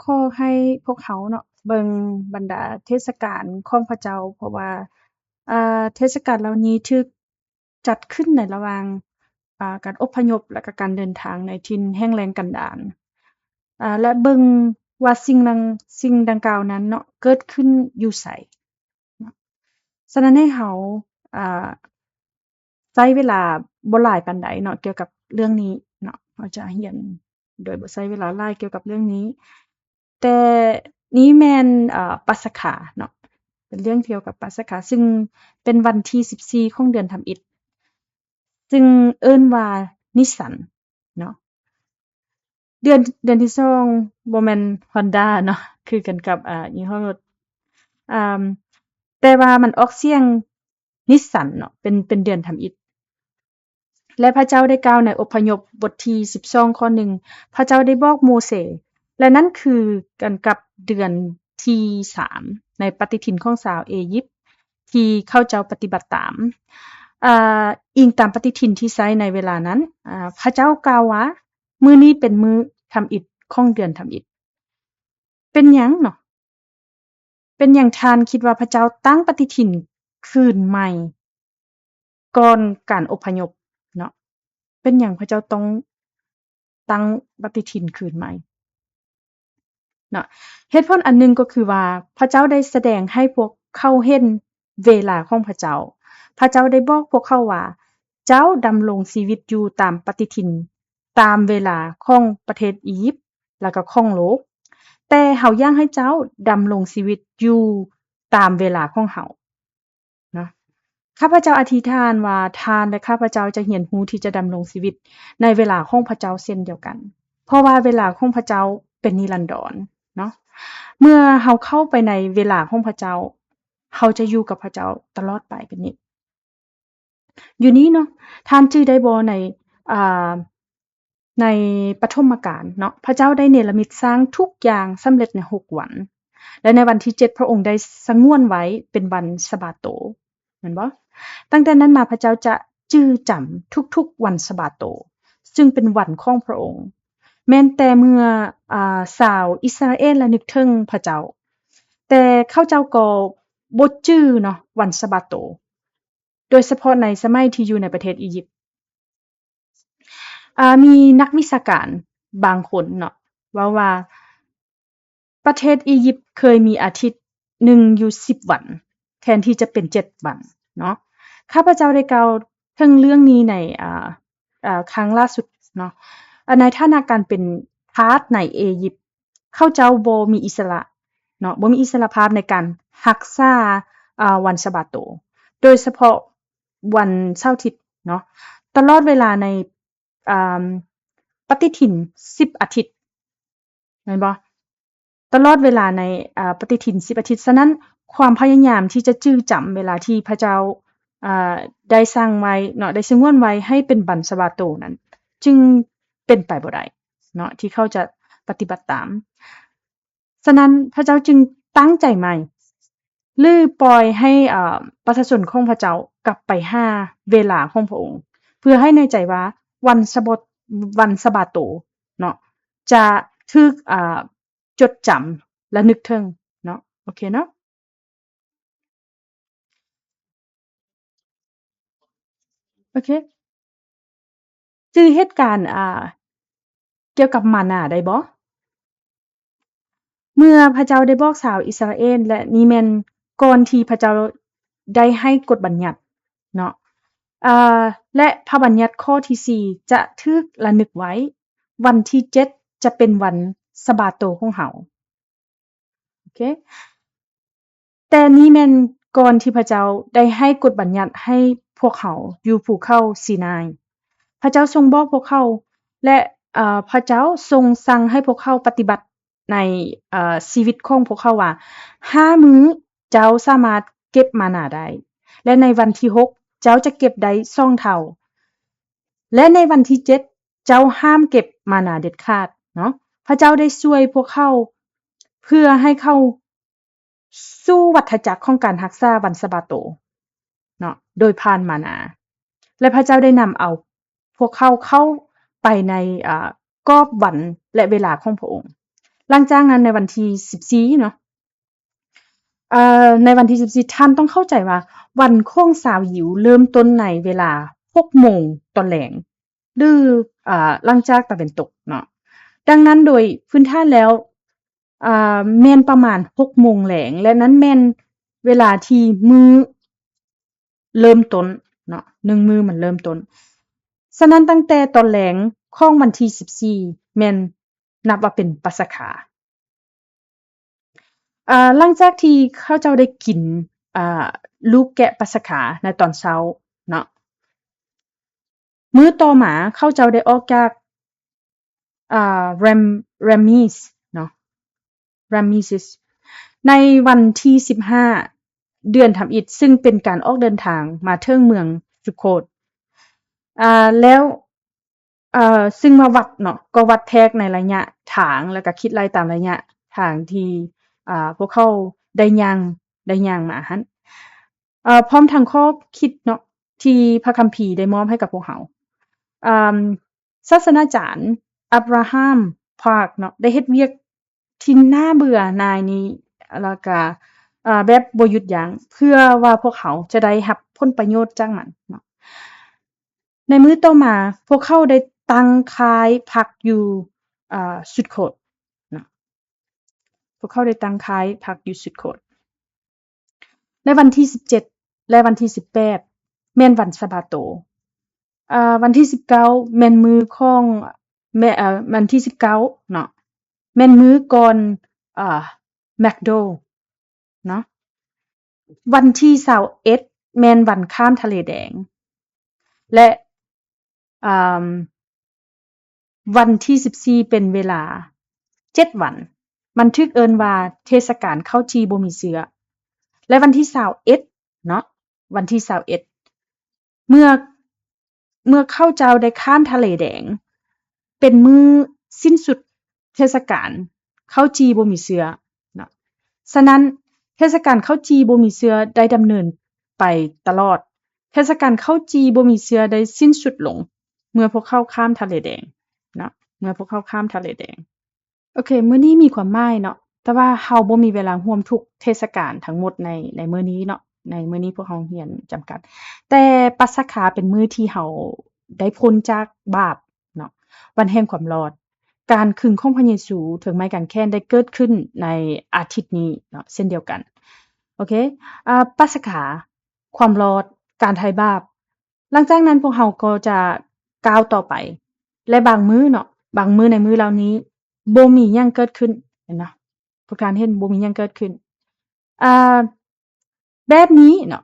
ຂໍໃຫ້ພວກເຮົາເນາະ ເບິ່ງບັນດາເທດສະການຂອງພະເຈົ້າ, ເພາະວ່າ ເອີ ເທດສະການເຫຼົ່ານີ້ຖືກຈັດຂຶ້ນໃນລະຫວ່າງ ອາ ການອົບພະຍົບ ແລະ ກະການເດີນທາງໃນຖິ່ນແຫ້ງແລ້ງກັນດານ, ອາ ແລະ ເບິ່ງວ່າສິ່ງດັ່ງ ສິ່ງດັ່ງກ່າວນັ້ນເນາະ ເກີດຂຶ້ນຢູ່ໃສເນາະ. ສະນັ້ນໃຫ້ເຮົາ ອາ ໃຊ້ເວລາບໍ່ຫຼາຍປານໃດເນາະ ກ່ຽວກັບເລື່ອງນີ້ເນາະ, ເຮົາຈະຮຽນໂດຍບໍ່ໃຊ້ເວລາຫຼາຍກ່ຽວກັບເລື່ອງນີ້. ແຕ່ນີ້ແມ່ນ ເອີ ປັດສະຂາເນາະ, ເປັນເລື່ອງກ່ຽວກັບປັດສະຂາ ຊຶ່ງເປັນວັນທີສິບສີ່ຂອງເດືອນທຳອິດ ຊຶ່ງເອີ້ນວ່ານິດສັນເນາະ. ເດືອນ ເດືອນທີສອງ ບໍ່ແມ່ນຮອນດ້າເນາະ ຄືກັນກັບ ອາ ຍີ່ຫໍ້ລົດ ອາ ແຕ່ວ່າມັນອອກສຽງນິດສັນເນາະ ເປັນ ເປັນເດືອນທຳອິດ. ແລະ ພະເຈົ້າໄດ້ກ່າວໃນອົບພະຍົບບົດທີສິບສອງ ຂໍ້ໜຶ່ງ, ພະເຈົ້າໄດ້ບອກໂມເຊ, ແລະ ນັ້ນຄືກັນກັບເດືອນທີສາມ ໃນປະຕິທິນຂອງຊາວເອຢິບ ທີ່ເຂົາເຈົ້າປະຕິບັດຕາມ. ອາ ອີງຕາມປະຕິທິນທີ່ໃຊ້ໃນເວລານັ້ນ, ອາ ພະເຈົ້າກ່າວວ່າ ມື້ນີ້ເປັນມື້ທຳອິດຂອງເດືອນທຳອິດ. ເປັນຫຍັງເນາະ? ເປັນຫຍັງທ່ານຄິດວ່າພະເຈົ້າຕັ້ງປະຕິທິນຄືນໃໝ່ ກ່ອນການອົບພະຍົບເນາະ? ເປັນຫຍັງພະເຈົ້າຕ້ອງຕັ້ງປະຕິທິນຄືນໃໝ່ເນາະ? ເຫດຜົນອັນໜຶ່ງກໍຄືວ່າ ພະເຈົ້າໄດ້ສະແດງໃຫ້ພວກເຂົາເຫັນເວລາຂອງພະເຈົ້າ. ພະເຈົ້າໄດ້ບອກພວກເຂົາວ່າ ເຈົ້າດຳລົງຊີວິດຢູ່ຕາມປະຕິທິນ ຕາມເວລາຂອງປະເທດອີຢິບ ແລ້ວກໍຂອງໂລກ, ແຕ່ເຮົາຢາກໃຫ້ເຈົ້າດຳລົງຊີວິດຢູ່ຕາມເວລາຂອງເຮົາເນາະ. ຂ້າພະເຈົ້າອະທິຖານວ່າທ່ານ ແລະ ຂ້າພະເຈົ້າຈະຮຽນຮູ້ທີ່ຈະດຳລົງຊີວິດໃນເວລາຂອງພະເຈົ້າເຊັ່ນດຽວກັນ, ເພາະວ່າເວລາຂອງພະເຈົ້າເປັນນິລັນດອນເນາະ. ເມື່ອເຮົາເຂົ້າໄປໃນເວລາຂອງພະເຈົ້າ, ເຮົາຈະຢູ່ກັບພະເຈົ້າຕະຫຼອດໄປເປັນນິດ. ຢູ່ນີ້ເນາະ, ທ່ານຈື່ໄດ້ບໍ່ ໃນ ອ່າ ໃນປະຖົມມະການເນາະ, ພະເຈົ້າໄດ້ເນລະມິດສ້າງທຸກຢ່າງສຳເລັດໃນຫົກວັນ, ແລະ ໃນວັນທີເຈັດ ພະອົງໄດ້ສະຫງວນໄວ້ເປັນວັນສະບາໂຕ, ແມ່ນບໍ່? ຕັ້ງແຕ່ນັ້ນມາ ພະເຈົ້າຈະຈື່ຈຳທຸກໆວັນສະບາໂຕ, ຊຶ່ງເປັນວັນຂອງພະອົງ. ແມ່ນແຕ່ເມື່ອ ອາ ຊາວອິດສະຣາເອນລະນຶກເຖິງພະເຈົ້າ, ແຕ່ເຂົາເຈົ້າກໍບໍ່ຈື່ເນາະ ວັນສະບາໂຕ. ໂດຍສະເພາະໃນສະໄໝທີ່ຢູ່ໃນປະເທດອີຢິບ. ອາ ມີນັກວິຊາການບາງຄົນເນາະ ເວົ້າວ່າ ປະເທດອີຢິບເຄີຍມີອາທິດໜຶ່ງຢູ່ສິບວັນ ແທນທີ່ຈະເປັນເຈັດວັນເນາະ. ຂ້າພະເຈົ້າໄດ້ກ່າວເຖິງເລື່ອງນີ້ໃນ ອາ ອາ ຄັ້ງລ່າສຸດເນາະ. ອາ ໃນຖານະການເປັນທາດໃນເອຢິບ, ເຂົາເຈົ້າບໍ່ມີອິດສະຫຼະເນາະ, ບໍ່ມີອິດສະຫຼະພາບໃນການຮັກສາ ອາ ວັນສະບາໂຕ, ໂດຍສະເພາະວັນເສົາທິດເນາະ. ຕະຫຼອດເວລາໃນ ອາ ປະຕິທິນສິບອາທິດ ແມ່ນບໍ່? ຕະຫຼອດເວລາໃນ ອາ ປະຕິທິນສິບອາທິດ. ສະນັ້ນ ຄວາມພະຍາຍາມທີ່ຈະຈື່ຈຳເວລາທີ່ພະເຈົ້າ ອາ ໄດ້ສັ່ງໄວ້ເນາະ, ໄດ້ສະຫງວນໄວ້ໃຫ້ເປັນວັນສະບາໂຕນັ້ນ ຈຶ່ງເປັນໄປບໍ່ໄດ້ເນາະ ທີ່ເຂົາຈະປະຕິບັດຕາມ. ສະນັ້ນ ພະເຈົ້າຈຶ່ງຕັ້ງໃຈໃໝ່ ຫຼື ປ່ອຍໃຫ້ ເອີ ປະຊາຊົນຂອງພະເຈົ້າກັບໄປຫາເວລາຂອງພະອົງ, ເພື່ອໃຫ້ແນ່ໃຈວ່າວັນສະບົດ ວັນສະບາໂຕເນາະ ຈະຖືກ ເອີ ຈົດຈຳລະນຶກເຖິງເນາະ. ໂອເຄເນາະ? ໂອເຄ. ຈື່ເຫດການ ອາ ກ່ຽວກັບມານາໄດ້ບໍ່? ເມື່ອພະເຈົ້າໄດ້ບອກຊາວອິດສະຣາເອນ ແລະ ນີ້ແມ່ນກ່ອນທີ່ພະເຈົ້າໄດ້ໃຫ້ກົດບັນຍັດເນາະ, ອາ ແລະ ພະບັນຍັດຂໍ້ທີສີ່ຈະຖືກລະນຶກໄວ້, ວັນທີເຈັດຈະເປັນວັນສະບາໂຕຂອງເຮົາ. ໂອເຄ. ແຕ່ນີ້ແມ່ນກ່ອນທີ່ພະເຈົ້າໄດ້ໃຫ້ກົດບັນຍັດໃຫ້ພວກເຮົາຢູ່ພູເຂົາຊີນາຍ. ພະເຈົ້າຊົງບອກພວກເຂົາ ແລະ ເອີ ພະເຈົ້າຊົງສັ່ງໃຫ້ພວກເຂົາປະຕິບັດໃນ ເອີ ຊີວິດຂອງພວກເຂົາວ່າ ຫ້າມື້ເຈົ້າສາມາດເກັບມານາໄດ້ ແລະ ໃນວັນທີຫົກເຈົ້າຈະເກັບໄດ້ສອງເທົ່າ ແລະ ໃນວັນທີເຈັດເຈົ້າຫ້າມເກັບມານາເດັດຂາດເນາະ. ພະເຈົ້າໄດ້ຊ່ວຍພວກເຂົາ ເພື່ອໃຫ້ເຂົ້າສູ່ວັດທະຈັກຂອງການຮັກສາວັນສະບາໂຕເນາະ ໂດຍຜ່ານມານາ ແລະ ພະເຈົ້າໄດ້ນຳເອົາພວກເຂົາເຂົ້າໄປໃນ ອາ ກອບວັນ ແລະ ເວລາຂອງພະອົງ. ຫຼັງຈາກນັ້ນໃນວັນທີສິບສີ່ເນາະ ເອີ ໃນວັນທີສິບສີ່ ທ່ານຕ້ອງເຂົ້າໃຈວ່າ ວັນຂອງຊາວຢິວເລີ່ມຕົ້ນໃນເວລາຫົກໂມງຕອນແລງ ຫຼື ເອີ ຫຼັງຈາກຕາເວັນຕົກເນາະ. ດັ່ງນັ້ນໂດຍພື້ນຖານແລ້ວ ເອີ ແມ່ນປະມານຫົກໂມງແລງ ແລະ ນັ້ນແມ່ນເວລາທີ່ມື້ເລີ່ມຕົ້ນເນາະ ໜຶ່ງມື້ມັນເລີ່ມຕົ້ນ. ສະນັ້ນຕັ້ງແຕ່ຕອນແລງຂອງວັນທີສິບສີ່ ແມ່ນນັບວ່າເປັນປັດສະຄາ. ເອີ ຫຼັງຈາກທີ່ເຂົາເຈົ້າໄດ້ກິນ ເອີ ລູກແກະປັດສະຄາໃນຕອນເຊົ້າເນາະ ມື້ຕໍ່ມາເຂົາເຈົ້າໄດ້ອອກຈາກ ເອີ Ram- Rameses ເນາະ Rameses ໃນວັນທີສິບຫ້າ ເດືອນທຳອິດ ຊຶ່ງເປັນການອອກເດີນທາງມາເຖິງເມືອງສຸໂຄດ ອາ ແລ້ວ ເອີ ຊຶ່ງມາວັດເນາະ ກໍວັດແທກໃນໄລຍະທາງ ແລ້ວກໍຄິດໄລ່ຕາມໄລຍະທາງທີ່ ອາ ພວກເຂົາໄດ້ຍ່າງ ໄດ້ຍ່າງມາຫັ້ນ ເອີ ພ້ອມທັງຂໍ້ຄິດເນາະ ທີ່ພະຄຳພີໄດ້ມອບໃຫ້ກັບພວກເຮົາ. ອາ ສາສະໜາຈານ Abraham Park ເນາະ ໄດ້ເຮັດວຽກທີ່ໜ້າເບື່ອໜ່າຍນີ້ ແລ້ວກະ ເອີ ແບບບໍ່ຢຸດຢັ້ງ ເພື່ອວ່າພວກເຂົາຈະໄດ້ຮັບຜົນປະໂຫຍດຈາກມັນເນາະ. ໃນມື້ຕໍ່ມາ ພວກເຂົາໄດ້ຕັ້ງຄ້າຍພັກຢູ່ ເອີ ສຸດໂຄດເນາະ ພວກເຂົາໄດ້ຕັ້ງຄ້າຍພັກຢູ່ສຸດໂຄດ. ໃນວັນທີສິບເຈັດ ແລະ ວັນທີສິບແປດ ແມ່ນວັນສະບາໂຕ. ເອີ ວັນທີສິບເກົ້າ ແມ່ນມື້ຂອງ ແມ່ນ ເອີ ວັນທີສິບເກົ້າເນາະ ແມ່ນມື້ກ່ອນ ເອີ Magdo ເນາະ. ວັນທີຊາວເອັດ ແມ່ນວັນຂ້າມທະເລແດງ ແລະ ອາ ວັນທີສິບສີ່ ເປັນເວລາເຈັດວັນ ມັນຖືກເອີ້ນວ່າເທດສະການເຂົ້າຈີ່ບໍ່ມີເຊື້ອ. ແລະ ວັນທີຊາວເອັດເນາະ ວັນທີຊາວເອັດ ເມື່ອ ເມື່ອເຂົາເຈົ້າໄດ້ຂ້າມທະເລແດງ ເປັນມື້ສິ້ນສຸດເທດສະການເຂົ້າຈີ່ບໍ່ມີເຊື້ອເນາະ. ສະນັ້ນ ເທດສະການເຂົ້າຈີ່ບໍ່ມີເຊື້ອໄດ້ດຳເນີນໄປຕະຫຼອດ. ເທດສະການເຂົ້າຈີ່ບໍ່ມີເຊື້ອໄດ້ສິ້ນສຸດລົງ ເມື່ອພວກເຂົາຂ້າມທະເລແດງເນາະ ເມື່ອພວກເຂົາຂ້າມທະເລແດງ. ໂອເຄ ມື້ນີ້ມີຄວາມໝາຍເນາະ ແຕ່ວ່າເຮົາບໍ່ມີເວລາຮ່ວມທຸກເທດສະການທັງໝົດໃນ ໃນມື້ນີ້ເນາະ. ໃນມື້ນີ້ພວກເຮົາຮຽນຈຳກັດ ແຕ່ປັດສະຄາເປັນມື້ທີ່ເຮົາໄດ້ພົ້ນຈາກບາບເນາະ ວັນແຫ່ງຄວາມລອດ. ການຄຶງຂອງພະເຢຊູເຖິງໄມ້ກາງແຂນໄດ້ເກີດຂຶ້ນໃນອາທິດນີ້ເນາະ ເຊັ່ນດຽວກັນ. ໂອເຄ ອາ ປັດສະຄາ ຄວາມລອດ ການໄຖ່ບາບ. ຫຼັງຈາກນັ້ນພວກເຮົາກໍຈະກ້າວຕໍ່ໄປ ແລະ ບາງມື້ເນາະ ບາງມື້ໃນມື້ເຫຼົ່ານີ້ບໍ່ມີຫຍັງເກີດຂຶ້ນ ເຫັນເນາະ ພວກທ່ານເຫັນບໍ່ມີຫຍັງເກີດຂຶ້ນ. ອາ ແບບນີ້ເນາະ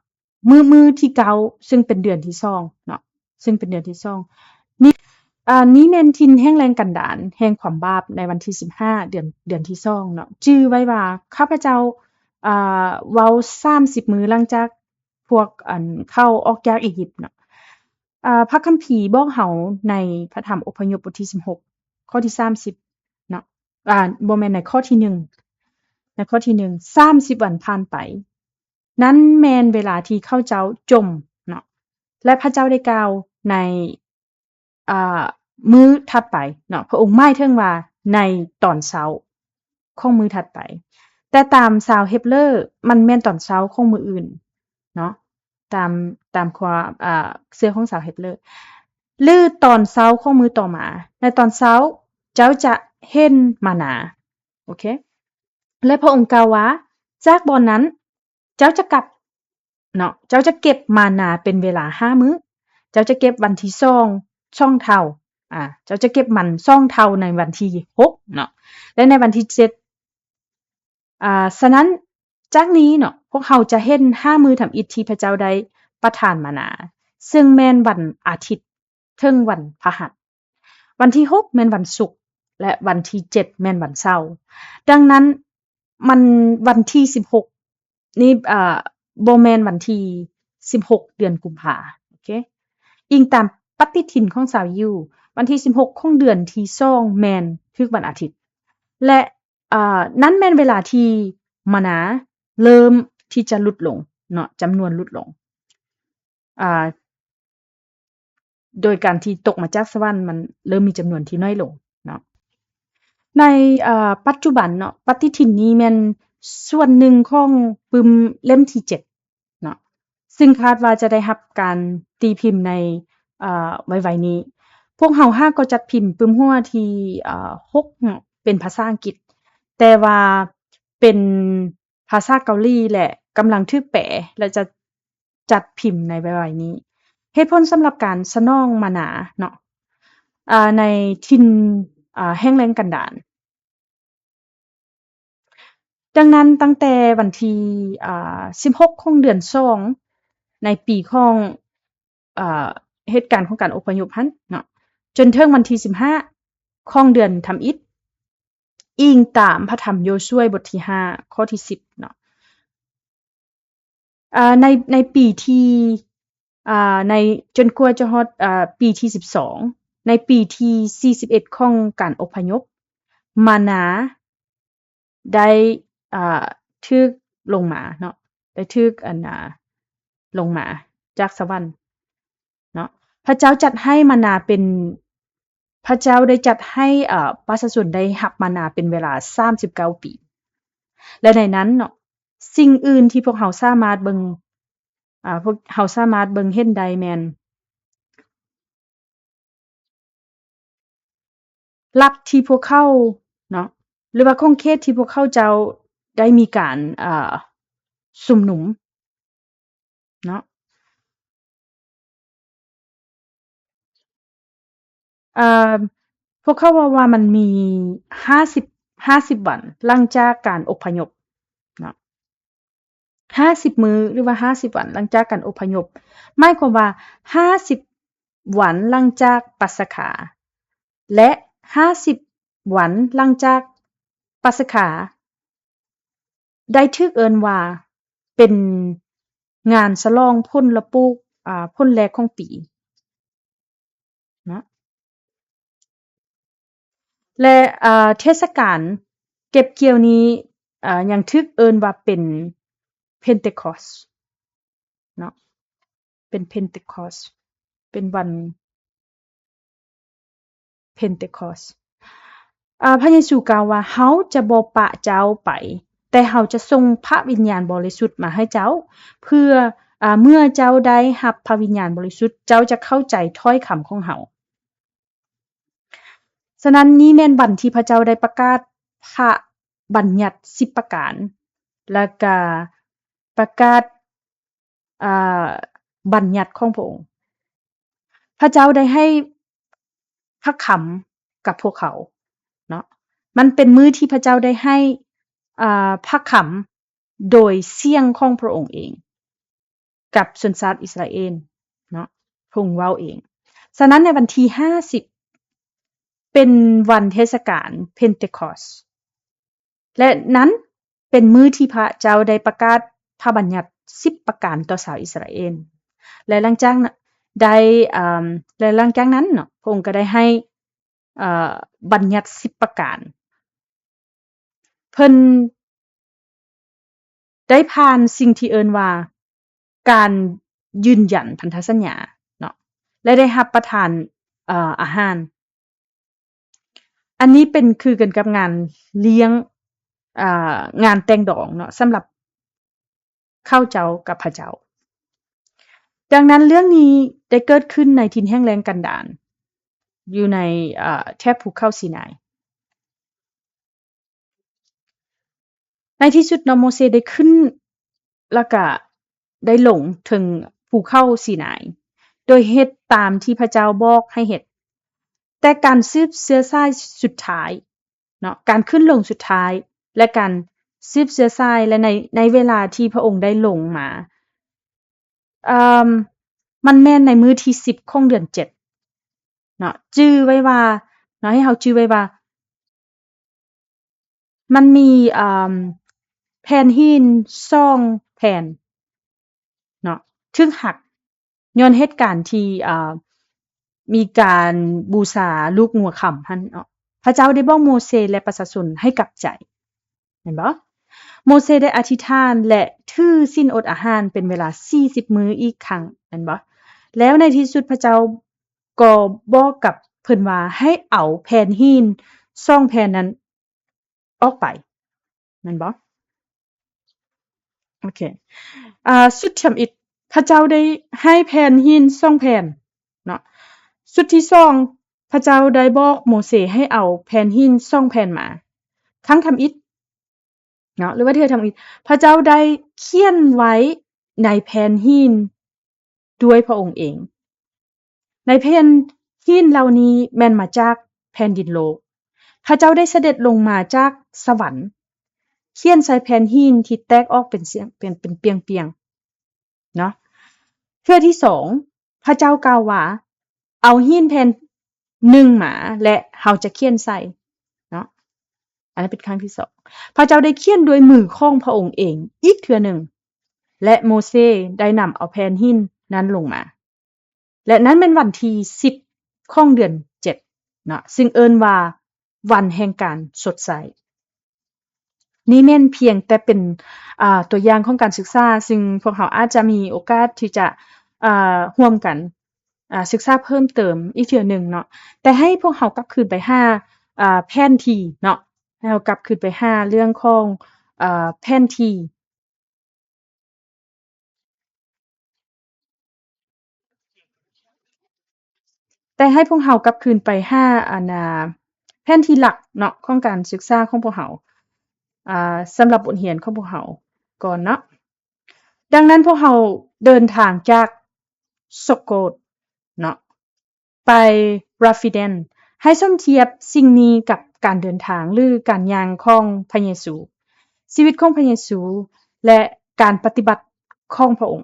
ມື້ ມື້ທີເກົ້າ ຊຶ່ງເປັນເດືອນທີສອງເນາະ ຊຶ່ງເປັນເດືອນທີສອງນີ້ ອາ ນີ້ແມ່ນຖິ່ນແຫ່ງແລງກັນດານ ແຫ່ງຄວາມບາບໃນວັນທີສິບຫ້າ ເດືອນ ເດືອນທີສອງເນາະ. ຈື່ໄວ້ວ່າຂ້າພະເຈົ້າ ອາ ເວົ້າສາມສິບມື້ຫຼັງຈາກ ພວກ ອັນ ເຂົ້າອອກຈາກອີຢິບເນາະ. ອາ ພະຄຳພີບອກເຮົາໃນພະທຳອົບພະຍົບບົດທີສິບຫົກ ຂໍ້ທີສາມສິບເນາະ ອາ ບໍ່ແມ່ນ ໃນຂໍ້ທີໜຶ່ງ ໃນຂໍ້ທີໜຶ່ງ ສາມສິບວັນຜ່ານໄປ ນັ້ນແມ່ນເວລາທີ່ເຂົາເຈົ້າຈົ່ມເນາະ ແລະ ພະເຈົ້າໄດ້ກ່າວໃນ ອາ ມື້ຖັດໄປເນາະ ພະອົງໝາຍເຖິງວ່າໃນຕອນເຊົ້າຂອງມື້ຖັດໄປ. ແຕ່ຕາມຊາວເຮັບເລີ ມັນແມ່ນຕອນເຊົ້າຂອງມື້ອື່ນເນາະ ຕາມ ຕາມຄວາມ ອາ ເຊື່ອຂອງຊາວເຮັບເລີ ຫຼື ຕອນເຊົ້າຂອງມື້ຕໍ່ມາ. ໃນຕອນເຊົ້າເຈົ້າຈະເຫັນມານາ ໂອເຄ ແລະ ພະອົງກ່າວວ່າ ຈາກບ່ອນນັ້ນ ເຈົ້າຈະກັບເນາະ ເຈົ້າຈະເກັບມານາເປັນເວລາຫ້າມື້ ເຈົ້າຈະເກັບວັນທີສອງ ສອງເທົ່າ ອາ ເຈົ້າຈະເກັບມັນສອງເທົ່າໃນວັນທີຫົກເນາະ ແລະ ໃນວັນທີເຈັດ ອາ ສະນັ້ນ ຈາກນີ້ເນາະ ພວກເຮົາຈະເຫັນຫ້າມື້ທຳອິດທີ່ພະເຈົ້າໄດ້ປະທານມານາ ເຊິ່ງແມ່ນວັນອາທິດ ເຖິງວັນພະຫັດ. ວັນທີຫົກແມ່ນວັນສຸກ ແລະ ວັນທີເຈັດແມ່ນວັນເສົາ. ດັ່ງນັ້ນ ມັນ ວັນທີສິບຫົກນີ້ ເອີ ບໍ່ແມ່ນວັນທີສິບຫົກ ເດືອນກຸມພາ ໂອເຄ ອີງຕາມປະຕິທິນຂອງຊາວຢິວ ວັນທີສິບຫົກຂອງເດືອນທີສອງແມ່ນຖືກວັນອາທິດ ແລະ ເອີ ນັ້ນແມ່ນເວລາທີ່ມານາເລີ່ມທີ່ຈະຫຼຸດລົງເນາະ ຈຳນວນຫຼຸດລົງ ອາ ໂດຍການທີ່ຕົກມາຈາກສະຫວັນ ມັນເລີ່ມມີຈຳນວນທີ່ໜ້ອຍລົງເນາະ. ໃນ ເອີ ປັດຈຸບັນເນາະ ປະຕິທິນນີ້ແມ່ນສ່ວນໜຶ່ງຂອງປຶ້ມເຫຼັ້ມທີເຈັດເນາະ ຊຶ່ງຄາດວ່າຈະໄດ້ຮັບການຕີພິມໃນ ເອີ ໄວໆນີ້. ພວກເຮົາຫາກໍຈັດພິມປຶ້ມຫົວທີ ເອີ ຫົກເນາະ ເປັນພາສາອັງກິດ, ແຕ່ວ່າເປັນ ພາສາເກົາຫຼີ ແລະ ກຳລັງຖືກແປ ແລະ ຈະຈັດພິມໃນໄວໆນີ້. ເຫດຜົນສຳລັບການສະໜອງມານາເນາະ ອາ ໃນຖິ່ນ ອາ ແຫ້ງແລ້ງກັນດານ. ດັ່ງນັ້ນ, ຕັ້ງແຕ່ວັນທີ ອາ ສິບຫົກ ຂອງເດືອນສອງ ໃນປີຂອງ ອາ ເຫດການຂອງການອົບພະຍົບຫັ້ນເນາະ ຈົນເຖິງວັນທີສິບຫ້າ ຂອງເດືອນທຳອິດ, ອີງຕາມພະທຳໂຢຊວຍບົດທີຫ້າ ຂໍ້ທີສິບເນາະ. ອາ ໃນ ໃນປີທີ່ ອາ ໃນ ຈົນກວ່າຈະຮອດ ອາ ປີທີສິບສອງ ໃນປີທີສີ່ສິບເອັດ ຂອງການອົບພະຍົບ, ມານາໄດ້ ອາ ຖືກລົງມາເນາະ ໄດ້ຖືກ ອັນ ອາ ລົງມາຈາກສະຫວັນເນາະ. ພະເຈົ້າຈັດໃຫ້ມານາເປັນ ພະເຈົ້າໄດ້ຈັດໃຫ້ ເອີ ປະຊາຊົນໄດ້ຮັບມານາເປັນເວລາສາມສິບເກົ້າປີ ແລະ ໃນນັ້ນເນາະ ສິ່ງອື່ນທີ່ພວກເຮົາສາມາດເບິ່ງ ອາ ພວກເຮົາສາມາດເບິ່ງເຫັນໄດ້ແມ່ນ ລັດທີ່ພວກເຂົາເນາະ ຫຼືວ່າຂອບເຂດທີ່ພວກເຂົາເຈົ້າໄດ້ມີການ ເອີ ຊຸມນຸມ ເນາະ ເອີ ພວກເຂົາເວົ້າວ່າມັນມີຫ້າສິບ ຫ້າສິບວັນຫຼັງຈາກການອົບພະຍົບເນາະ ຫ້າສິບມື້ ຫຼືວ່າຫ້າສິບວັນຫຼັງຈາກການອົບພະຍົບ, ໝາຍຄວາມວ່າຫ້າສິບວັນຫຼັງຈາກປັດສະຄາ ແລະ ຫ້າສິບວັນຫຼັງຈາກປັດສະຄາ ໄດ້ຖືກເອີ້ນວ່າເປັນງານສະຫຼອງຜົນລະປູກ ອາ ຜົນແລກຂອງປີເນາະ ແລະ ອາ ເທດສະການເກັບກ່ຽວນີ້ ອາ ຍັງຖືກເອີ້ນວ່າເປັນ Pentecost ເນາະ ເປັນ Pentecost ເປັນວັນ Pentecost. ອາ ພະເຢຊູກ່າວວ່າ, ເຮົາຈະບໍ່ປະເຈົ້າໄປ, ແຕ່ເຮົາຈະສົ່ງພະວິນຍານບໍລິສຸດມາໃຫ້ເຈົ້າ, ເພື່ອ ອາ ເມື່ອເຈົ້າໄດ້ຮັບພະວິນຍານບໍລິສຸດ, ເຈົ້າຈະເຂົ້າໃຈຖ້ອຍຄຳຂອງເຮົາ. ສະນັ້ນ, ນີ້ແມ່ນວັນທີ່ພະເຈົ້າໄດ້ປະກາດພະບັນຍັດສິບປະການ, ແລ້ວກະປະກາດ ອາ ບັນຍັດຂອງພະອົງ. ພະເຈົ້າໄດ້ໃຫ້ພະຄຳກັບພວກເຂົາເນາະ. ມັນເປັນມື້ທີ່ພະເຈົ້າໄດ້ໃຫ້ ອາ ພະຄຳໂດຍສຽງຂອງພະອົງເອງ ກັບຊົນຊາດອິດສະຣາເອນເນາະ, ພະອົງເວົ້າເອງ. ສະນັ້ນໃນວັນທີຫ້າສິບ ເປັນວັນເທດສະການ Pentecost. ແລະ ນັ້ນເປັນມື້ທີ່ພະເຈົ້າໄດ້ປະກາດພະບັນຍັດສິບປະການຕໍ່ຊາວອິດສະຣາເອນ ແລະ ຫຼັງຈາກນ- ໄດ້ ເອີ່ມ ແລະ ຫຼັງຈາກນັ້ນເນາະ ພະອົງກໍໄດ້ໃຫ້ ເອີ່ ບັນຍັດສິບປະການ. ເພິ່ນໄດ້ຜ່ານສິ່ງທີ່ເອີ້ນວ່າ ການຢືນຢັນພັນທະສັນຍາເນາະ ແລະ ໄດ້ຮັບປະທານ ເອີ່ ອາຫານ. ອັນນີ້ເປັນຄືກັນກັບງານລ້ຽງ ເອີ່ ງານແຕ່ງດອງເນາະ ສຳລັບເຂົາເຈົ້າກັບພະເຈົ້າ. ດັ່ງນັ້ນ ເລື່ອງນີ້ໄດ້ເກີດຂຶ້ນໃນຖິ່ນແຫ້ງແລ້ງກັນດານ ຢູ່ໃນ ເອີ່ ແຖບພູເຂົາຊີນາຍ. ໃນທີ່ສຸດເນາະ ໂມເຊໄດ້ຂຶ້ນ ແລ້ວກະໄດ້ລົງເທິງພູເຂົາຊີນາຍ ໂດຍເຮັດຕາມທີ່ພະເຈົ້າບອກໃຫ້ເຮັດ. ແຕ່ການສືບເຊື້ອສາຍສຸດທ້າຍເນາະ ການຂຶ້ນລົງສຸດທ້າຍ ແລະ ການສືບເຊື້ອສາຍ ແລະ ໃນ ໃນເວລາທີ່ພະອົງໄດ້ລົງມາ ເອີ່ມ ມັນແມ່ນໃນມື້ທີສິບຂອງເດືອນເຈັດເນາະ. ຈື່ໄວ້ວ່າເນາະ ໃຫ້ເຮົາຈື່ໄວ້ວ່າ ມັນມີ ເອີ່ມ ແຜ່ນຫີນສອງແຜ່ນເນາະ ຖືກຫັກ ຍ້ອນເຫດການທີ່ ເອີ່ ມີການບູຊາລູກງົວຄຳຫັ້ນເນາະ. ພະເຈົ້າໄດ້ບອກໂມເຊ ແລະ ປະຊາຊົນໃຫ້ກັບໃຈ ແມ່ນບໍ່? ໂມເຊໄດ້ອະທິຖານ ແລະ ຖືສິນອົດອາຫານເປັນເວລາສີ່ສິບມື້ອີກຄັ້ງ ແມ່ນບໍ່? ແລ້ວໃນທີ່ສຸດພະເຈົ້າກໍບອກກັບເພິ່ນວ່າ ໃຫ້ເອົາແຜ່ນຫີນສອງແຜ່ນນັ້ນ ອອກໄປ ແມ່ນບໍ່? ໂອເຄ ອ່າ ຊຸດທຳອິດ ພະເຈົ້າໄດ້ໃຫ້ແຜ່ນຫີນສອງແຜ່ນເນາະ. ຊຸດທີສອງ ພະເຈົ້າໄດ້ບອກໂມເຊໃຫ້ເອົາແຜ່ນຫີນສອງແຜ່ນມາ. ຄັ້ງທຳອິດເນາະ ຫຼືວ່າເທື່ອທຳອິດ ພະເຈົ້າໄດ້ຂຽນໄວ້ໃນແຜ່ນຫີນ ດ້ວຍພະອົງເອງ. ໃນແຜ່ນຫີນເຫຼົ່ານີ້ແມ່ນມາຈາກແຜ່ນດິນໂລກ. ພະເຈົ້າໄດ້ສະເດັດລົງມາຈາກສະຫວັນ, ຂຽນໃສ່ແຜ່ນຫີນທີ່ແຕກອອກເປັນສ່ຽງ, ເປັນ, ເປັນປ່ຽງໆ ເນາະ. ເທື່ອທີສອງ ພະເຈົ້າກ່າວວ່າ, ເອົາຫີນແຜ່ນໜຶ່ງມາ ແລະ ເຮົາຈະຂຽນໃສ່ເນາະ. ອັນນັ້ນເປັນຄັ້ງທີສອງ. ພະເຈົ້າໄດ້ຂຽນດ້ວຍມືຂອງພະອົງເອງອີກເທື່ອໜຶ່ງ ແລະ ໂມເຊໄດ້ນຳເອົາແຜ່ນຫີນນັ້ນລົງມາ. ແລະ ນັ້ນແມ່ນວັນທີສິບຂອງເດືອນເຈັດເນາະ, ຊຶ່ງເອີ້ນວ່າວັນແຫ່ງການຊົດໃຊ້. ນີ້ແມ່ນພຽງແຕ່ເປັນ, ອ່າ, ຕົວຢ່າງຂອງການສຶກສາ, ຊຶ່ງພວກເຮົາອາດຈະມີໂອກາດທີ່ຈະ, ອ່າ, ຮ່ວມກັນ, ອ່າ, ສຶກສາເພີ່ມເຕີມອີກເທື່ອໜຶ່ງເນາະ. ແຕ່ໃຫ້ພວກເຮົາກັບຄືນໄປຫາ, ອ່າ, ແຜນທີ່ເນາະ, ໃຫ້ເຮົາກັບຄືນໄປຫາເລື່ອງຂອງ, ອ່າ, ແຜນທີ່. ແຕ່ໃຫ້ພວກເຮົາກັບຄືນໄປຫາ ອັນນ່າ ແຜນທີ່ຫຼັກເນາະ ຂອງການສຶກສາຂອງພວກເຮົາ, ອ່າ, ສຳລັບບົດຮຽນຂອງພວກເຮົາກ່ອນເນາະ. ດັ່ງນັ້ນ ພວກເຮົາເດີນທາງຈາກ Succoth ເນາະ ໄປ Rephidim. ໃຫ້ສົມທຽບສິ່ງນີ້ກັບການເດີນທາງ ຫຼື ການຍ່າງຂອງພະເຢຊູ, ຊີວິດຂອງພະເຢຊູ ແລະ ການປະຕິບັດຂອງພະອົງ.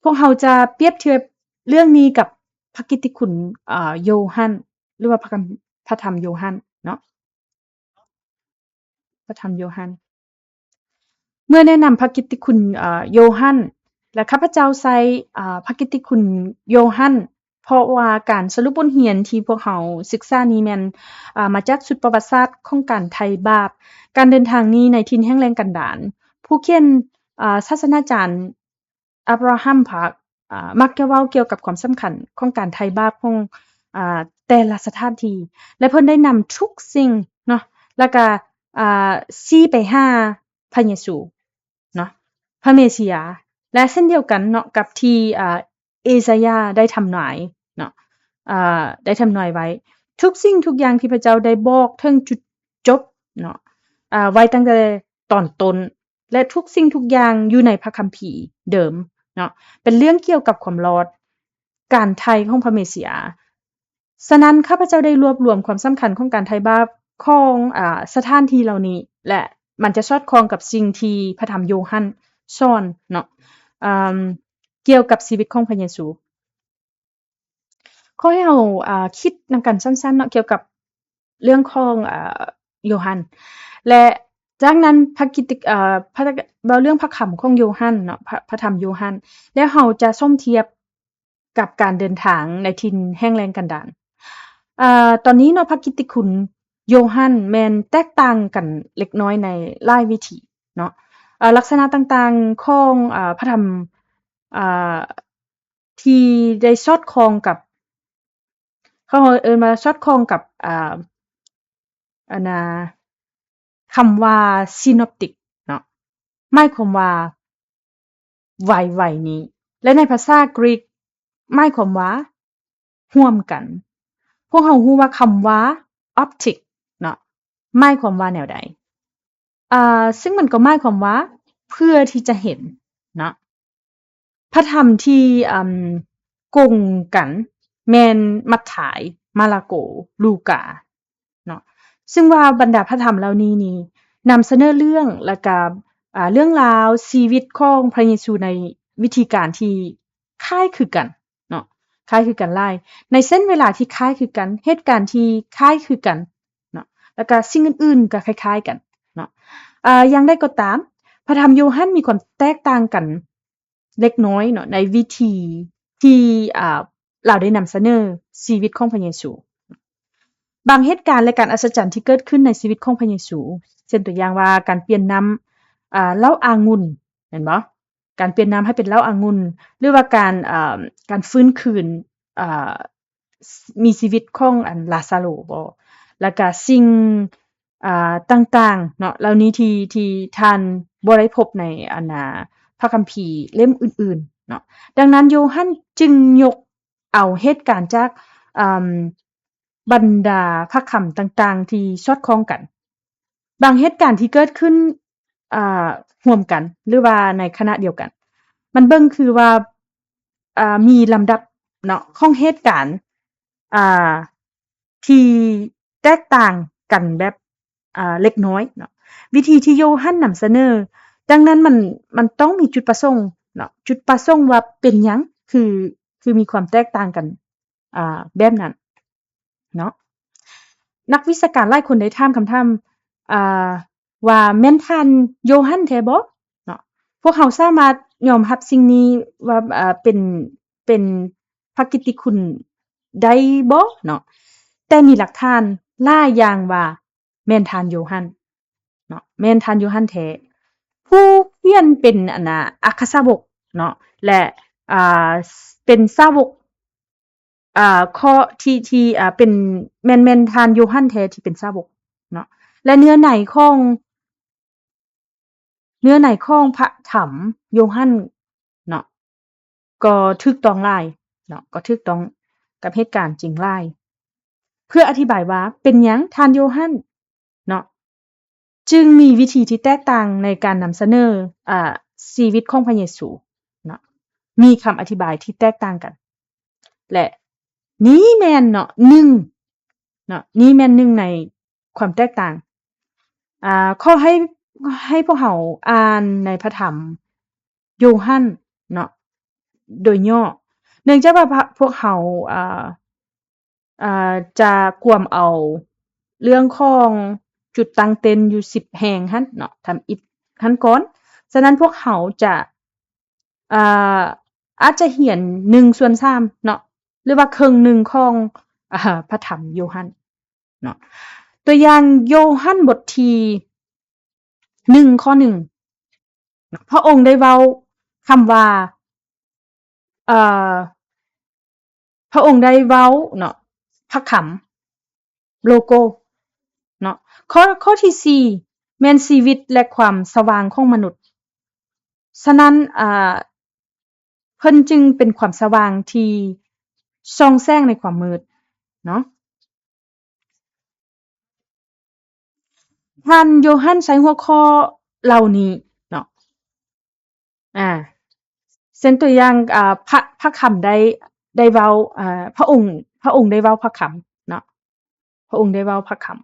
ພວກເຮົາຈະປຽບທຽບເລື່ອງນີ້ກັບພະກິດຕິຄຸນ, ເອີ, ໂຢຮັນ ຫຼືວ່າພະຄຳ, ພະທຳໂຢຮັນເນາະ. ພະທຳໂຢຮັນ. ເມື່ອແນະນຳພະກິດຕິຄຸນ, ເອີ, ໂຢຮັນ ແລະ ຂ້າພະເຈົ້າໃຊ້, ເອີ, ພະກິດຕິຄຸນໂຢຮັນ ເພາະວ່າການສະຫຼຸບບົດຮຽນທີ່ພວກເຮົາສຶກສານີ້ແມ່ນ, ເອີ, ມາຈາກຊຸດປະຫວັດສາດຂອງການໄຖ່ບາບ, ການເດີນທາງນີ້ໃນຖິ່ນແຫ້ງແລ້ງກັນດານ. ຜູ້ຂຽນ, ເອີ, ສາດສະໜາຈານ ອາບຣາຮາມ ພາກ ອາ ມັກຈະເວົ້າກ່ຽວກັບຄວາມສຳຄັນຂອງການໄຖ່ບາບຂອງ ອາ ແຕ່ລະສະຖານທີ່ ແລະ ເພິ່ນໄດ້ນຳທຸກສິ່ງເນາະ ແລ້ວກະ ອາ ຊີ້ໄປຫາພະເຢຊູເນາະ ພະເມເຊຍ ແລະ ເຊັ່ນດຽວກັນເນາະ ກັບທີ່ ອາ ເອຊາຍາໄດ້ທຳນາຍເນາະ ອາ ໄດ້ທຳນາຍໄວ້ ທຸກສິ່ງທຸກຢ່າງທີ່ພະເຈົ້າໄດ້ບອກເຖິງຈຸດຈົບເນາະ ອາ ໄວ້ຕັ້ງແຕ່ຕອນຕົ້ນ ແລະ ທຸກສິ່ງທຸກຢ່າງຢູ່ໃນພະຄຳພີເດີມເນາະ ເປັນເລື່ອງກ່ຽວກັບຄວາມລອດ ການໄຖ່ຂອງພະເມເຊຍ. ສະນັ້ນ ຂ້າພະເຈົ້າໄດ້ລວບລວມຄວາມສຳຄັນຂອງການໄຖ່ບາບຂອງ ອາ ສະຖານທີ່ເຫຼົ່ານີ້ ແລະ ມັນຈະສອດຄ່ອງກັບສິ່ງທີ່ພະທຳໂຢຮັນສອນເນາະ ອາ ກ່ຽວກັບຊີວິດຂອງພະເຢຊູ. ຂໍໃຫ້ເຮົາ ອາ ຄິດນຳກັນສັ້ນໆເນາະ ກ່ຽວກັບເລື່ອງຂອງ ອາ ໂຢຮັນ ແລະ ຈາກນັ້ນພະກິດຕິ ອາ ພະ ເວົ້າເລື່ອງພະຄຳຂອງໂຢຮັນເນາະ ພະ ພະທຳໂຢຮັນ ແລ້ວເຮົາຈະສົມທຽບກັບການເດີນທາງໃນຖິ່ນແຫ້ງແລ້ງກັນດານ. ອາ ຕອນນີ້ເນາະ ພະກິດຕິຄຸນໂຢຮັນແມ່ນແຕກຕ່າງກັນເລັກນ້ອຍໃນຫຼາຍວິທີເນາະ ອາ ລັກສະນະຕ່າງໆຂອງ ອາ ພະທຳ ອາ ທີ່ໄດ້ສອດຄ່ອງກັບ ເຂົາເອີ້ນວ່າສອດຄ່ອງກັບ ອາ ອັນນ່າ ຄຳວ່າ synoptic ເນາະ ໝາຍຄວາມວ່າໄວໆນີ້ ແລະ ໃນພາສາກຣີກ ໝາຍຄວາມວ່າຮ່ວມກັນ. ພວກເຮົາຮູ້ວ່າຄຳວ່າ optic ເນາະ ໝາຍຄວາມວ່າແນວໃດ? ອາ ຊຶ່ງມັນກໍໝາຍຄວາມວ່າເພື່ອທີ່ຈະເຫັນເນາະ ພະທຳທີ່ ອາ ກົງກັນແມ່ນມັດທາຍ, ມາລາໂກ, ລູກາເນາະ ຊຶ່ງວ່າບັນດາພະທຳເຫຼົ່ານີ້ນີ້ນຳສະເໜີເລື່ອງ ແລະກະ ອາ ເລື່ອງລາວຊີວິດຂອງພະເຢຊູໃນວິທີການທີ່ຄ້າຍຄືກັນ ເນາະ ຄ້າຍຄືກັນຫຼາຍ ໃນເສັ້ນເວລາທີ່ຄ້າຍຄືກັນ ເຫດການທີ່ຄ້າຍຄືກັນເນາະ ແລ້ວກະສິ່ງອື່ນໆກໍຄ້າຍໆກັນເນາະ ອາ ຢ່າງໃດກໍຕາມ ພະທຳໂຢຮັນມີຄວາມແຕກຕ່າງກັນເລັກນ້ອຍເນາະ ໃນວິທີທີ່ ອາ ລາວໄດ້ນຳສະເໜີຊີວິດຂອງພະເຢຊູ ບາງເຫດການ ແລະ ການອັດສະຈັນທີ່ເກີດຂຶ້ນໃນຊີວິດຂອງພະເຢຊູ ເຊັ່ນຕົວຢ່າງວ່າ ການປ່ຽນນ້ຳ ອາ ເຫຼົ້າອາງຸ່ນ ແມ່ນບໍ່? ການປ່ຽນນ້ຳໃຫ້ເປັນເຫຼົ້າອາງຸ່ນ ຫຼືວ່າການ ເອີ ການຟື້ນຄືນ ເອີ ມີຊີວິດຂອງ ອັນ ລາຊາໂຣບໍ ແລ້ວກະສິ່ງ ອ່າ ຕ່າງໆເນາະ ເຫຼົ່ານີ້ທີ່ ທີ່ທ່ານບໍ່ໄດ້ພົບໃນ ອັນນ່າ ພະຄຳພີເຫຼັ້ມອື່ນໆເນາະ. ດັ່ງນັ້ນ ໂຢຮັນຈຶ່ງຍົກເອົາເຫດການຈາກ ອາ ບັນດາພະຄຳຕ່າງໆທີ່ສອດຄ່ອງກັນ, ບາງເຫດການທີ່ເກີດຂຶ້ນ ອ່າ ຮ່ວມກັນ ຫຼືວ່າໃນຂະນະດຽວກັນ, ມັນເບິ່ງຄືວ່າ ອ່າ ມີລຳດັບເນາະ ຂອງເຫດການ ອ່າ ທີ່ແຕກຕ່າງກັນແບບ ອ່າ ເລັກນ້ອຍເນາະ. ວິທີທີ່ໂຢຮັນນຳສະເໜີ, ດັ່ງນັ້ນມັນ ມັນຕ້ອງມີຈຸດປະສົງເນາະ, ຈຸດປະສົງວ່າເປັນຫຍັງ ຄື ຄືມີຄວາມແຕກຕ່າງກັນ ອ່າ ແບບນັ້ນເນາະ. ນັກວິຊາການຫຼາຍຄົນໄດ້ຖາມຄຳຖາມ ອ່າ ວ່າແມ່ນທ່ານໂຢຮັນແທ້ບໍ່ເນາະ? ພວກເຮົາສາມາດຍອມຮັບສິ່ງນີ້ວ່າ ເປັນ ເປັນພະກິດຕິຄຸນໄດ້ບໍ່ເນາະ? ແຕ່ມີຫຼັກຖານຫຼາຍຢ່າງວ່າແມ່ນທ່ານໂຢຮັນເນາະ, ແມ່ນທ່ານໂຢຮັນແທ້ ຜູ້ຂຽນເປັນ ອັນນ່າ ອັກຄະສາວົກເນາະ ແລະ ອ່າ ເປັນສາວົກ ອ່າ ຂໍ້ທີ່ ທີ່ ອ່າ ເປັນ ແມ່ນ ແມ່ນທ່ານໂຢຮັນແທ້ທີ່ເປັນສາວົກເນາະ ແລະ ເນື້ອໃນຂອງ ເນື້ອໃນຂອງພະທຳໂຢຮັນເນາະ ກໍຖືກຕ້ອງຫຼາຍເນາະ, ກໍຖືກຕ້ອງກັບເຫດການຈິງຫຼາຍ ເພື່ອອະທິບາຍວ່າເປັນຫຍັງທ່ານໂຢຮັນເນາະ ຈຶ່ງມີວິທີທີ່ແຕກຕ່າງໃນການນຳສະເໜີ ອ່າ ຊີວິດຂອງພະເຢຊູເນາະ, ມີຄຳອະທິບາຍທີ່ແຕກຕ່າງກັນ ແລະ ນີ້ແມ່ນເນາະ ໜຶ່ງເນາະ ນີ້ແມ່ນໜຶ່ງໃນຄວາມແຕກຕ່າງ. ອ່າ ຂໍໃຫ້ ໃຫ້ພວກເຮົາອ່ານໃນພະທຳໂຢຮັນເນາະ ໂດຍຫຍໍ້, ເນື່ອງຈາກວ່າພະ ພວກເຮົາ ອ່າ ອ່າ ຈະກວມເອົາເລື່ອງຂອງຈຸດຕັ້ງເຕັ້ນຢູ່ສິບແຫ່ງຫັ້ນເນາະ ທຳອິດຫັ້ນກ່ອນ. ສະນັ້ນພວກເຮົາຈະ ອ່າ ອາດຈະຮຽນໜຶ່ງສ່ວນສາມເນາະ ຫຼືວ່າເຄິ່ງໜຶ່ງຂອງ ອ່າ ພະທຳໂຢຮັນເນາະ. ຕົວຢ່າງ ໂຢຮັນບົດທີໜຶ່ງ ຂໍ້ໜຶ່ງ ພະອົງໄດ້ເວົ້າຄຳວ່າ ເອີ ພະອົງໄດ້ເວົ້າເນາະ ພະຄຳ ໂລໂກ ເນາະ. ຂໍ້ ຂໍ້ທີສີ່ ແມ່ນຊີວິດ ແລະ ຄວາມສະຫວ່າງຂອງມະນຸດ. ສະນັ້ນ ອ່າ ເພິ່ນຈຶ່ງເປັນຄວາມສະຫວ່າງທີ່ສ່ອງແສງໃນຄວາມມືດເນາະ. ທ່ານໂຢຮັນໃຊ້ຫົວຂໍ້ເຫຼົ່ານີ້ເນາະ ອ່າ ເຊັ່ນຕົວຢ່າງ ອ່າ ພະ ພະຄຳໄດ້ ໄດ້ເວົ້າ ອ່າ ພະອົງ ພະອົງໄດ້ເວົ້າພະຄຳເນາະ ພະອົງໄດ້ເວົ້າພະຄຳ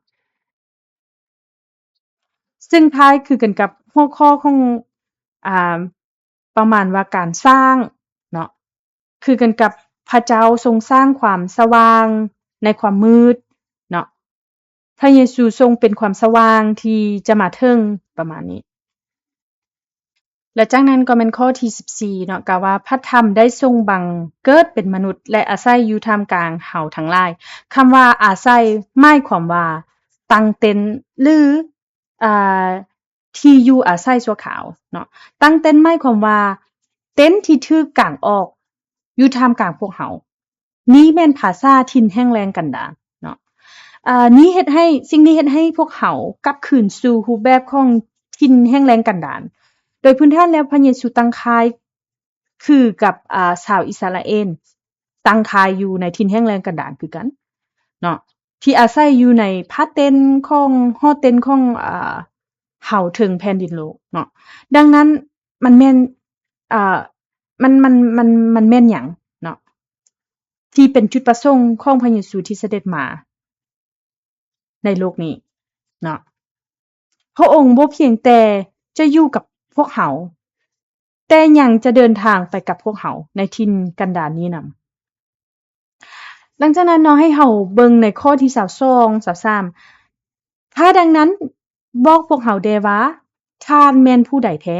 ຊຶ່ງຄ້າຍຄືກັນກັບຫົວຂໍ້ຂອງ ອ່າ ປະມານວ່າການສ້າງເນາະ ຄືກັນກັບພະເຈົ້າຊົງສ້າງຄວາມສະຫວ່າງໃນຄວາມມືດເນາະ ພະເຢຊູຊົງເປັນຄວາມສະຫວ່າງທີ່ຈະມາເຖິງ ປະມານນີ້. ແລະ ຈາກນັ້ນກໍແມ່ນຂໍ້ທີສິບສີ່ເນາະ ກ່າວວ່າ ພະທຳໄດ້ຊົງບັງເກີດເປັນມະນຸດ ແລະ ອາໄສຢູ່ທ່າມກາງເຮົາທັງຫຼາຍ. ຄຳວ່າອາໄສ ໝາຍຄວາມວ່າຕັ້ງເຕັນ ຫຼື ອ່າ ທີ່ຢູ່ອາໄສຊົ່ວຄາວເນາະ. ຕັ້ງເຕັນໝາຍຄວາມວ່າເຕັນທີ່ຖືກກາງອອກຢູ່ທ່າມກາງພວກເຮົາ. ນີ້ແມ່ນພາສາຖິ່ນແຫ້ງແລ້ງກັນດານເນາະ. ອ່າ ນີ້ເຮັດໃຫ້ ສິ່ງນີ້ເຮັດໃຫ້ພວກເຮົາກັບຄືນສູ່ຮູບແບບຂອງຖິ່ນແຫ້ງແລ້ງກັນດານ. ໂດຍພື້ນຖານແລ້ວ ພະເຢຊູຕັ້ງຄ້າຍຄືກັບ ອ່າ ຊາວອິດສະຣາເອນ ຕັ້ງຄ້າຍຢູ່ໃນຖິ່ນແຫ້ງແລ້ງກັນດານຄືກັນເນາະ ທີ່ອາໄສຢູ່ໃນຜ້າເຕັນຂອງ ຫໍເຕັນຂອງ ອ່າ ເຮົາເທິງແຜ່ນດິນໂລກເນາະ. ດັ່ງນັ້ນ ມັນແມ່ນ ອ່າ ມັນ ມັນ ມັນ ມັນແມ່ນຫຍັງເນາະ ທີ່ເປັນຈຸດປະສົງຂອງພະເຢຊູທີ່ສະເດັດມາໃນໂລກນີ້ເນາະ? ພະອົງບໍ່ພຽງແຕ່ຈະຢູ່ກັບພວກເຮົາ, ແຕ່ຍັງຈະເດີນທາງໄປກັບພວກເຮົາໃນຖິ່ນກັນດານນີ້ນຳ. ຫຼັງຈາກນັ້ນເນາະ ໃຫ້ເຮົາເບິ່ງໃນຂໍ້ທີຊາວສອງ ຊາວສາມ ຖ້າດັ່ງນັ້ນ ບອກພວກເຮົາແດ່ວ່າ ທ່ານແມ່ນຜູ້ໃດແທ້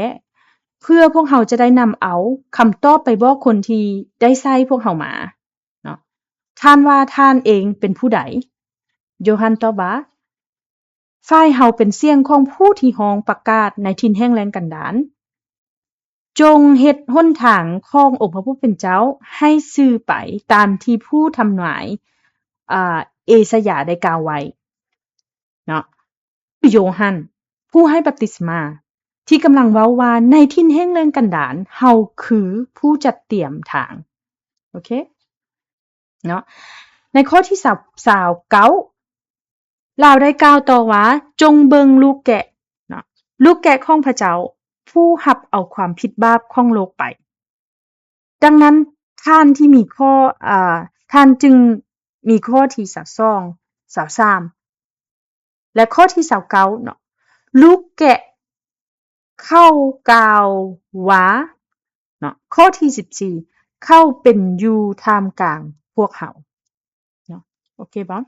ເພື່ອພວກເຮົາຈະໄດ້ນຳເອົາຄຳຕອບໄປບອກຄົນທີ່ໄດ້ໃຊ້ພວກເຮົາມາເນາະ. ທ່ານວ່າທ່ານເອງເປັນຜູ້ໃດ? ໂຢຮັນຕອບວ່າ ຝ່າຍເຮົາເປັນສຽງຂອງຜູ້ທີ່ຮ້ອງປະກາດໃນຖິ່ນແຫ້ງແລ້ງກັນດານ, ຈົ່ງເຮັດຫົນທາງຂອງອົງພະຜູ້ເປັນເຈົ້າໃຫ້ຊື່ໄປຕາມທີ່ຜູ້ທຳນາຍ ອ່າ ເອສາຍາໄດ້ກ່າວໄວ້ເນາະ. ຄືໂຢຮັນຜູ້ໃຫ້ບັບຕິສມາ ທີ່ກຳລັງເວົ້າວ່າ ໃນຖິ່ນແຫ້ງແລ້ງກັນດານ ເຮົາຄືຜູ້ຈັດຕຽມທາງ. ໂອເຄເນາະ. ໃນຂໍ້ທີຊາວ ຊາວເກົ້າ ລາວໄດ້ກ່າວຕໍ່ວ່າ ຈົ່ງເບິ່ງລູກແກະເນາະ, ລູກແກະຂອງພະເຈົ້າ ຜູ້ຮັບເອົາຄວາມຜິດບາບຂອງໂລກໄປ. ດັ່ງນັ້ນ ທ່ານທີ່ມີຂໍ້ ເອີ ທ່ານຈຶ່ງມີຂໍ້ທີຊາວສອງ ຊາວສາມ ແລະ ຂໍ້ທີຊາວເກົ້າເນາະ, ລູກແກະເຂົາກ່າວວ່າເນາະ, ຂໍ້ທີສິບສີ່ ເຂົາເປັນຢູ່ທ່າມກາງພວກເຮົາເນາະ. ໂອເຄບໍ່?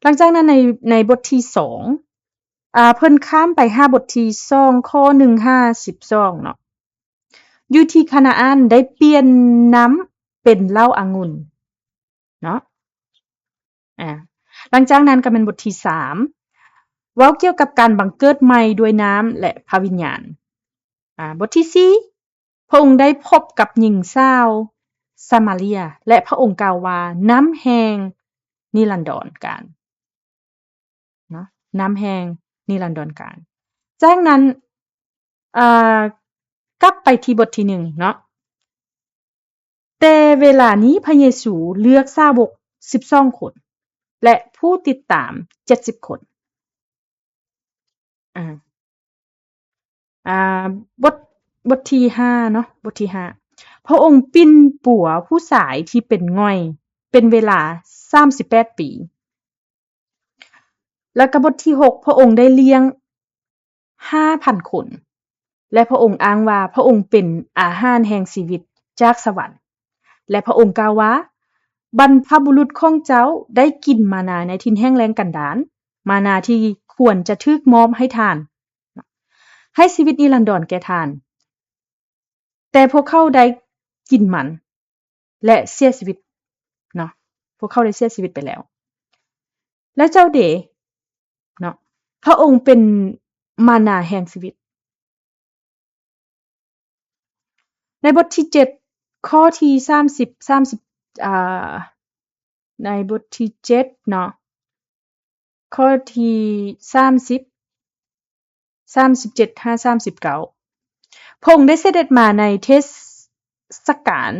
ຫຼັງຈາກນັ້ນໃນ ໃນບົດທີສອງ ອາ ເພິ່ນຂ້າມໄປຫາບົດທີສອງ ຂໍ້ໜຶ່ງຫາສິບສອງເນາະ. ຢູ່ທີ່ຄານາອານໄດ້ປ່ຽນນ້ຳເປັນເຫຼົ້າອະງຸ່ນເນາະ. ອາ ຫຼັງຈາກນັ້ນກໍແມ່ນບົດທີສາມ ເວົ້າກ່ຽວກັບການບັງເກີດໃໝ່ດ້ວຍນ້ຳ ແລະ ພະວິນຍານ. ອາ ບົດທີສີ່ ພະອົງໄດ້ພົບກັບຍິງສາວສາມາເລຍ ແລະ ພະອົງກ່າວວ່າ ນ້ຳແຫ່ງນິລັນດອນການ. ເນາະ, ນ້ຳແຫ່ງນິລັນດອນການ. ຈາກນັ້ນ ເອີ ກັບໄປທີ່ບົດທີໜຶ່ງເນາະ, ແຕ່ເວລານີ້ພະເຢຊູເລືອກສາວົກສິບສອງຄົນ ແລະ ຜູ້ຕິດຕາມເຈັດສິບຄົນ. ອາ ອາ ບົດ ບົດທີຫ້າເນາະ, ບົດທີຫ້າ ພະອົງປິ່ນປົວຜູ້ຊາຍທີ່ເປັນງ່ອຍເປັນເວລາສາມສິບແປດປີ. ແລ້ວກໍບົດທີຫົກ ພະອົງໄດ້ລ້ຽງຫ້າພັນຄົນ ແລະ ພະອົງອ້າງວ່າພະອົງເປັນອາຫານແຫ່ງຊີວິດຈາກສະຫວັນ ແລະ ພະອົງກ່າວວ່າ ບັນພະບຸລຸດຂອງເຈົ້າໄດ້ກິນມານາໃນຖິ່ນແຫ້ງແລ້ງກັນດານ, ມານາທີ່ຄວນຈະຖືກມອບໃຫ້ທ່ານ ໃຫ້ຊີວິດນິລັນດອນແກ່ທ່ານ, ແຕ່ພວກເຂົາໄດ້ກິນມັນ ແລະ ເສຍຊີວິດເນາະ, ພວກເຂົາໄດ້ເສຍຊີວິດໄປແລ້ວ. ແລ້ວເຈົ້າເດເນາະ, ພະອົງເປັນມານາແຫ່ງຊີວິດ. ໃນບົດທີເຈັດ ຂໍ້ທີສາມສິບ ສາມສິບ ອ່າ ໃນບົດທີເຈັດເນາະ, ຂໍ້ທີສາມສິບ ສາມສິບເຈັດຫາສາມສິບເກົ້າ ພະອົງໄດ້ເສດັດມາໃນເທດສະການ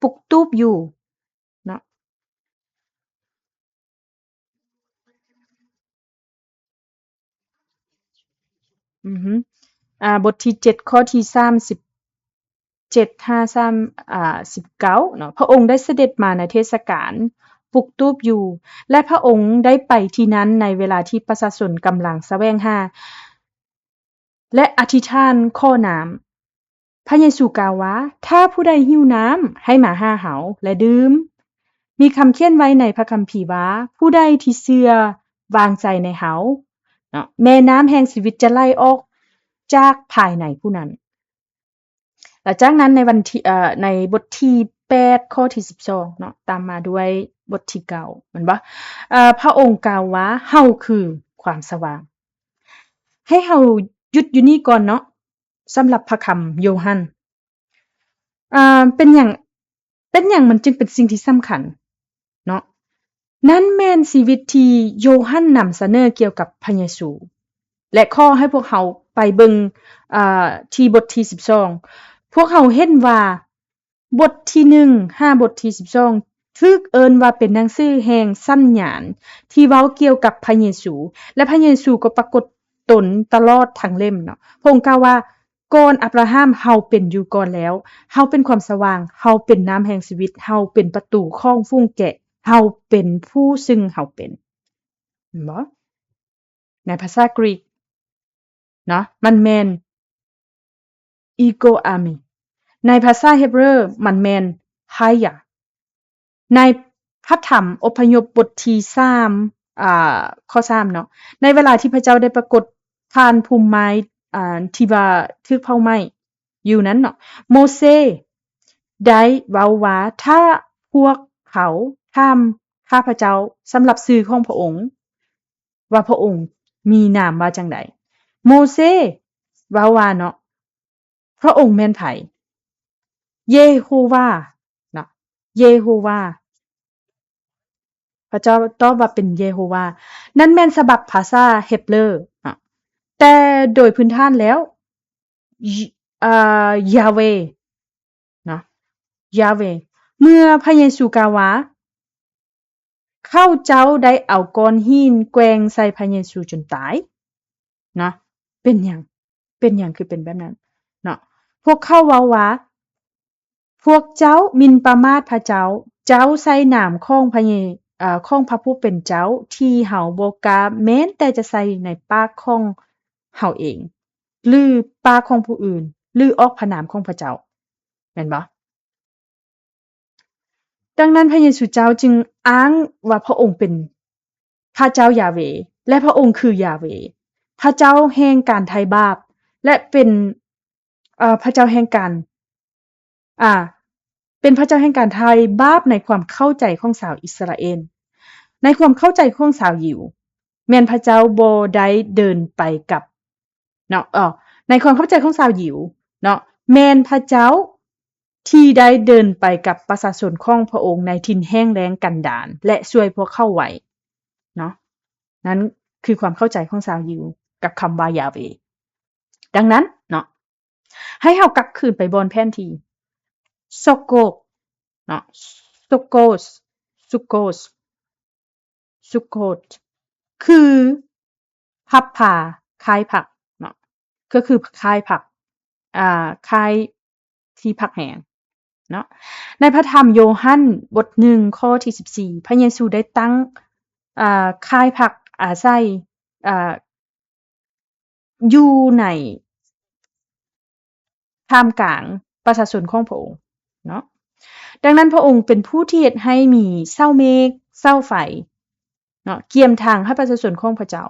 ປຸກຕູບຢູ່ເນາະ. ອືຮຶ ອ່າ ບົດທີເຈັດ ຂໍ້ທີສາມສິບເຈັດຫາສາມ ອ່າ ສິບເກົ້າເນາະ, ພະອົງໄດ້ສະເດັດມາໃນເທດສະການປຸກຕູບຢູ່ ແລະ ພະອົງໄດ້ໄປທີ່ນັ້ນໃນເວລາທີ່ປະຊາຊົນກຳລັງສະແຫວງຫາ ແລະ ອະທິຖານຂໍນ້ຳ. ພະເຢຊູກ່າວວ່າ ຖ້າຜູ້ໃດຫິວນ້ຳ ໃຫ້ມາຫາເຮົາ ແລະ ດື່ມ. ມີຄຳຂຽນໄວ້ໃນພະຄຳພີວ່າ ຜູ້ໃດທີ່ເຊື່ອວາງໃຈໃນເຮົາເນາະ, ແມ່ນ້ຳແຫ່ງຊີວິດຈະໄຫຼອອກຈາກພາຍໃນຜູ້ນັ້ນ. ແລະ ຈາກນັ້ນໃນວັນທີ ເອີ ໃນບົດທີແປດ ຂໍ້ທີສິບສອງເນາະ, ຕາມມາດ້ວຍບົດທີເກົ້າ ແມ່ນບໍ່? ເອີ ພະອົງກ່າວວ່າ ເຮົາຄືຄວາມສະຫວ່າງ. ໃຫ້ເຮົາຢຸດຢູ່ນີ້ກ່ອນເນາະ. ສຳລັບພະຄຳໂຢຮັນ ເປັນຫຍັງ ເປັນຫຍັງມັນຈຶ່ງເປັນສິ່ງທີ່ສຳຄັນເນາະ? ນັ້ນແມ່ນຊີວິດທີ່ໂຢຮັນນຳສະເໜີກ່ຽວກັບພະເຢຊູ ແລະ ຂໍໃຫ້ພວກເຮົາໄປເບິ່ງ ອາ ທີ່ບົດທີສິບສອງ ພວກເຮົາເຫັນວ່າ ບົດທີໜຶ່ງຫາບົດທີສິບສອງ ຖືກເອີ້ນວ່າເປັນໜັງສືແຫ່ງສັນຍານທີ່ເວົ້າກ່ຽວກັບພະເຢຊູ ແລະ ພະເຢຊູກໍປາກົດຕົນຕະຫຼອດທັງເຫຼັ້ມເນາະ. ພະອົງກ່າວວ່າ ກ່ອນອາບຣາຮາມ ເຮົາເປັນຢູ່ກ່ອນແລ້ວ, ເຮົາເປັນຄວາມສະຫວ່າງ, ເຮົາເປັນນ້ຳແຫ່ງຊີວິດ, ເຮົາເປັນປະຕູຂອງຝູງແກະ, ເຮົາເປັນຜູ້ຊຶ່ງເຮົາເປັນ. ເຫັນບໍ່? ໃນພາສາກຣີກເນາະ ມັນແມ່ນ ອີໂກອາມີ, ໃນພາສາເຮັບເຣີ ມັນແມ່ນ ຮາຍາ. ໃນພະທຳອົບພະຍົບບົດທີສາມ ອາ ຂໍ້ສາມເນາະ, ໃນເວລາທີ່ພະເຈົ້າໄດ້ປາກົດຜ່ານພູມໄມ້ ອາ ທີ່ວ່າຖືກເຜົາໄໝ້ຢູ່ນັ້ນເນາະ, ໂມເຊໄດ້ເວົ້າວ່າ ຖ້າພວກເຂົາຖາມຂ້າພະເຈົ້າສຳລັບຊື່ຂອງພະອົງ ວ່າພະອົງມີນາມວ່າຈັ່ງໃດ? ໂມເຊເວົ້າວ່າເນາະ, ພະອົງແມ່ນໃຜ? ເຢໂຮວາເນາະ, ເຢໂຮວາ. ພະເຈົ້າຕອບວ່າເປັນເຢໂຮວາ. ນັ້ນແມ່ນສະບັບພາສາເຮັບເຣີເນາະ, ແຕ່ໂດຍພື້ນຖານແລ້ວ ຢ- ເອີ ຢາເວເນາະ, ຢາເວ. ເມື່ອພະເຢຊູກ່າວວ່າ ເຂົາເຈົ້າໄດ້ເອົາກ້ອນຫີນແກວ່ງໃສ່ພະເຢຊູຈົນຕາຍເນາະ, ເປັນຫຍັງ? ເປັນຫຍັງຄືເປັນແບບນັ້ນເນາະ? ພວກເຂົາເວົ້າວ່າ ພວກເຈົ້າໝິ່ນປະໝາດພະເຈົ້າ, ເຈົ້າໃຊ້ນາມຂອງພະເຢ- ເອີ ຂອງພະຜູ້ເປັນເຈົ້າ ທີ່ເຮົາບໍ່ກ້າແມ້ນແຕ່ຈະໃຊ້ໃນປາກຂອງເຮົາເອງ ຫຼື ປາກຂອງຜູ້ອື່ນ ຫຼື ອອກພະນາມຂອງພະເຈົ້າ, ແມ່ນບໍ່? ດັ່ງນັ້ນ ພະເຢຊູເຈົ້າຈຶ່ງອ້າງວ່າພະອົງເປັນພະເຈົ້າຢາເວ ແລະ ພະອົງຄືຢາເວ, ພະເຈົ້າແຫ່ງການໄຖ່ບາບ ແລະ ເປັນ ເອີ ພະເຈົ້າແຫ່ງການ ອາ ເປັນພະເຈົ້າແຫ່ງການໄຖ່ບາບໃນຄວາມເຂົ້າໃຈຂອງຊາວອິດສະຣາເອນ. ໃນຄວາມເຂົ້າໃຈຂອງຊາວຢິວ ແມ່ນພະເຈົ້າບໍ່ໄດ້ເດີນໄປກັບ ເນາະ ເອີ ໃນຄວາມເຂົ້າໃຈຂອງຊາວຢິວເນາະ ແມ່ນພະເຈົ້າທີ່ໄດ້ເດີນໄປກັບປະຊາຊົນຂອງພະອົງໃນຖິ່ນແຫ້ງແລ້ງກັນດານ ແລະ ຊ່ວຍພວກເຂົາໄວ້ເນາະ. ນັ້ນຄືຄວາມເຂົ້າໃຈຂອງຊາວຢິວກັບຄຳວ່າຢາເວ. ດັ່ງນັ້ນເນາະ ໃຫ້ເຮົາກັບຄືນໄປບ່ອນແຜນທີ່ Sukkot ເນາະ, Sukkot, Sukkot, Sukkot ຄືພັບພາຄ້າຍພັກເນາະ, ກໍຄືຄ້າຍພັກ ອາ ຄ້າຍທີ່ພັກແຮງເນາະ. ໃນພະທຳໂຢຮັນບົດໜຶ່ງ ຂໍ້ທີສິບສີ່ ພະເຢຊູໄດ້ຕັ້ງ ອາ ຄ້າຍພັກອາໄສ ອາ ຢູ່ໃນທ່າມກາງປະຊາຊົນຂອງພະອົງເນາະ. ດັ່ງນັ້ນ ພະອົງເປັນຜູ້ທີ່ເຮັດໃຫ້ມີເສົາເມກ ເສົາໄຟເນາະ ກຽມທາງໃຫ້ປະຊາຊົນຂອງພະເຈົ້າ.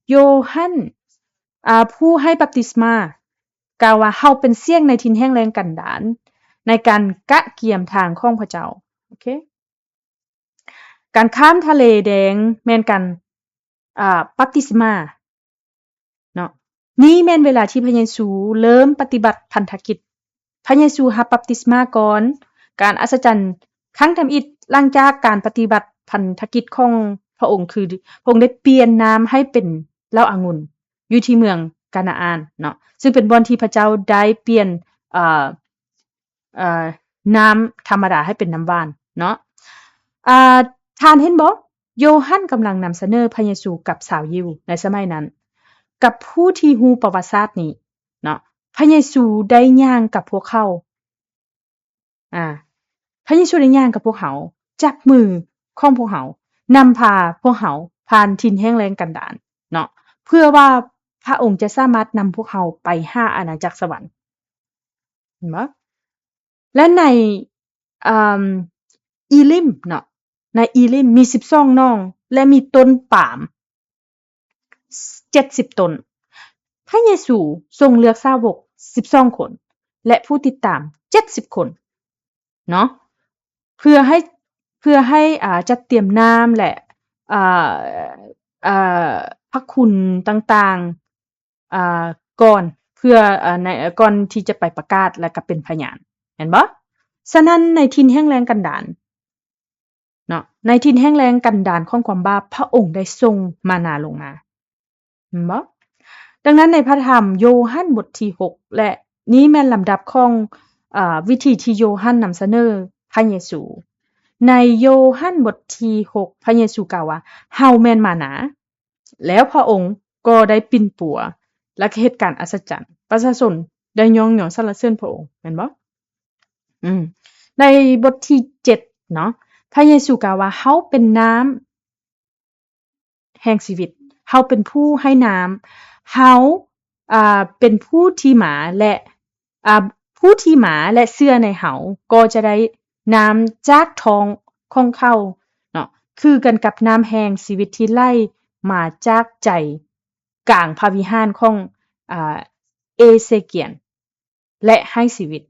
ໂຢຮັນ ອາ ຜູ້ໃຫ້ບັບຕິສມາ ກ່າວວ່າ ເຮົາເປັນສຽງໃນຖິ່ນແຫ້ງແລ້ງກັນດານ ໃນການກະກຽມທາງຂອງພະເຈົ້າ. ໂອເຄ. ການຂ້າມທະເລແດງແມ່ນການ ອາ ບັບຕິສມາເນາະ. ນີ້ແມ່ນເວລາທີ່ພະເຢຊູເລີ່ມປະຕິບັດພັນທະກິດ. ພະເຢຊູຮັບບັບຕິສມາກ່ອນການອັດສະຈັນຄັ້ງທຳອິດ. ຫຼັງຈາກການປະຕິບັດພັນທະກິດຂອງພະອົງ ຄືພະອົງໄດ້ປ່ຽນນ້ຳໃຫ້ເປັນເຫຼົ້າອະງຸ່ນ ຢູ່ທີ່ເມືອງການາອານເນາະ, ຊຶ່ງເປັນບ່ອນທີ່ພະເຈົ້າໄດ້ປ່ຽນ ເອີ ເອີ ນ້ຳທຳມະດາໃຫ້ເປັນນ້ຳຫວານເນາະ. ອາ ທ່ານເຫັນບໍ່? ໂຢຮັນກຳລັງນຳສະເໜີພະເຢຊູກັບຊາວຢິວໃນສະໄໝນັ້ນ, ກັບຜູ້ທີ່ຮູ້ປະຫວັດສາດນີ້ເນາະ. ພະເຢຊູໄດ້ຍ່າງກັບພວກເຂົາ. ອາ ພະເຢຊູໄດ້ຍ່າງກັບພວກເຮົາ, ຈັບມືຂອງພວກເຮົາ, ນຳພາພວກເຮົາຜ່ານຖິ່ນແຫ້ງແລ້ງກັນດານເນາະ, ເພື່ອວ່າພະອົງຈະສາມາດນຳພວກເຮົາໄປຫາອານາຈັກສະຫວັນ. ເຫັນບໍ່? ແລະ ໃນ ອາ ອີລິມເນາະ, ໃນອີລິມມີສິບສອງໜອງ ແລະ ມີຕົ້ນປາມເຈັດສິບຕົ້ນ. ພະເຢຊູຊົງເລືອກສາວົກສິບສອງຄົນ ແລະ ຜູ້ຕິດຕາມເຈັດສິບຄົນເນາະ, ເພື່ອໃຫ້ ເພື່ອໃຫ້ ອາ ຈັດຕຽມນ້ຳ ແລະ ອາ ອາ ພະຄຸນຕ່າງໆ ອາ ກ່ອນ ເພື່ອ ອາ ໃນ ກ່ອນທີ່ຈະໄປປະກາດ ແລະ ກໍເປັນພະຍານ, ແມ່ນບໍ່? ສະນັ້ນ ໃນຖິ່ນແຫ້ງແລ້ງກັນດານເນາະ, ໃນຖິ່ນແຫ້ງແລ້ງກັນດານຂອງຄວາມບາບ ພະອົງໄດ້ສົ່ງມານາລົງມາ, ແມ່ນບໍ່? ດັ່ງນັ້ນ ໃນພະທຳໂຢຮັນບົດທີຫົກ ແລະ ນີ້ແມ່ນລຳດັບຂອງ ອາ ວິທີທີ່ໂຢຮັນນຳສະເໜີພະເຢຊູ. ໃນໂຢຮັນບົດທີຫົກ ພະເຢຊູກ່າວວ່າ ເຮົາແມ່ນມານາ. ແລ້ວພະອົງກໍໄດ້ປິ່ນປົວ ແລະ ເຮັດການອັດສະຈັນ. ປະຊາຊົນໄດ້ຍ້ອງຍໍສັນລະເສີນພະອົງ, ແມ່ນບໍ່? ອືມ ໃນບົດທີເຈັດເນາະ, ພະເຢຊູກ່າວວ່າ ເຮົາເປັນນ້ຳແຫ່ງຊີວິດ, ເຮົາເປັນຜູ້ໃຫ້ນ້ຳ, ເຮົາ ອາ ເປັນຜູ້ທີ່ມາ ແລະ ອາ ຜູ້ທີ່ມາ ແລະ ເຊື່ອໃນເຮົາ ກໍຈະໄດ້ນ້ຳຈາກທ້ອງຂອງເຂົາເນາະ, ຄືກັນກັບນ້ຳແຫ່ງຊີວິດທີ່ໄຫຼມາຈາກໃຈກາງພະວິຫານຂອງ ອາ ເອເຊກຽນ ແລະ ໃຫ້ຊີວິດ.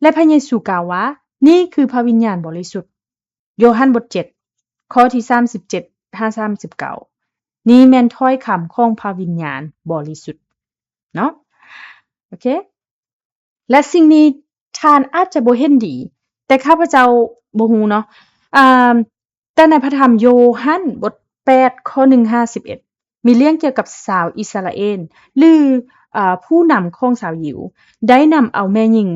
ແລະ ພະເຢຊູກ່າວວ່າ ນີ້ຄືພະວິນຍານບໍລິສຸດ. ໂຢຮັນບົດເຈັດ ຂໍ້ທີສາມສິບເຈັດຫາສາມສິບເກົ້າ ນີ້ແມ່ນຖ້ອຍຄຳຂອງພະວິນຍານບໍລິສຸດເນາະ. ໂອເຄ ແລະ ສິ່ງນີ້ທ່ານອາດຈະບໍ່ເຫັນດີ, ແຕ່ຂ້າພະເຈົ້າບໍ່ຮູ້ເນາະ, ອາ ແຕ່ໃນພະທຳໂຢຮັນບົດແປດ ຂໍ້ໜຶ່ງຫາສິບເອັດ ມີເລື່ອງກ່ຽວກັບຊາວອິດສະຣາເອນ ຫຼື ເອີ ຜູ້ນຳຂອງຊາວຢິວ ໄດ້ນຳເອົາແມ່ຍິງ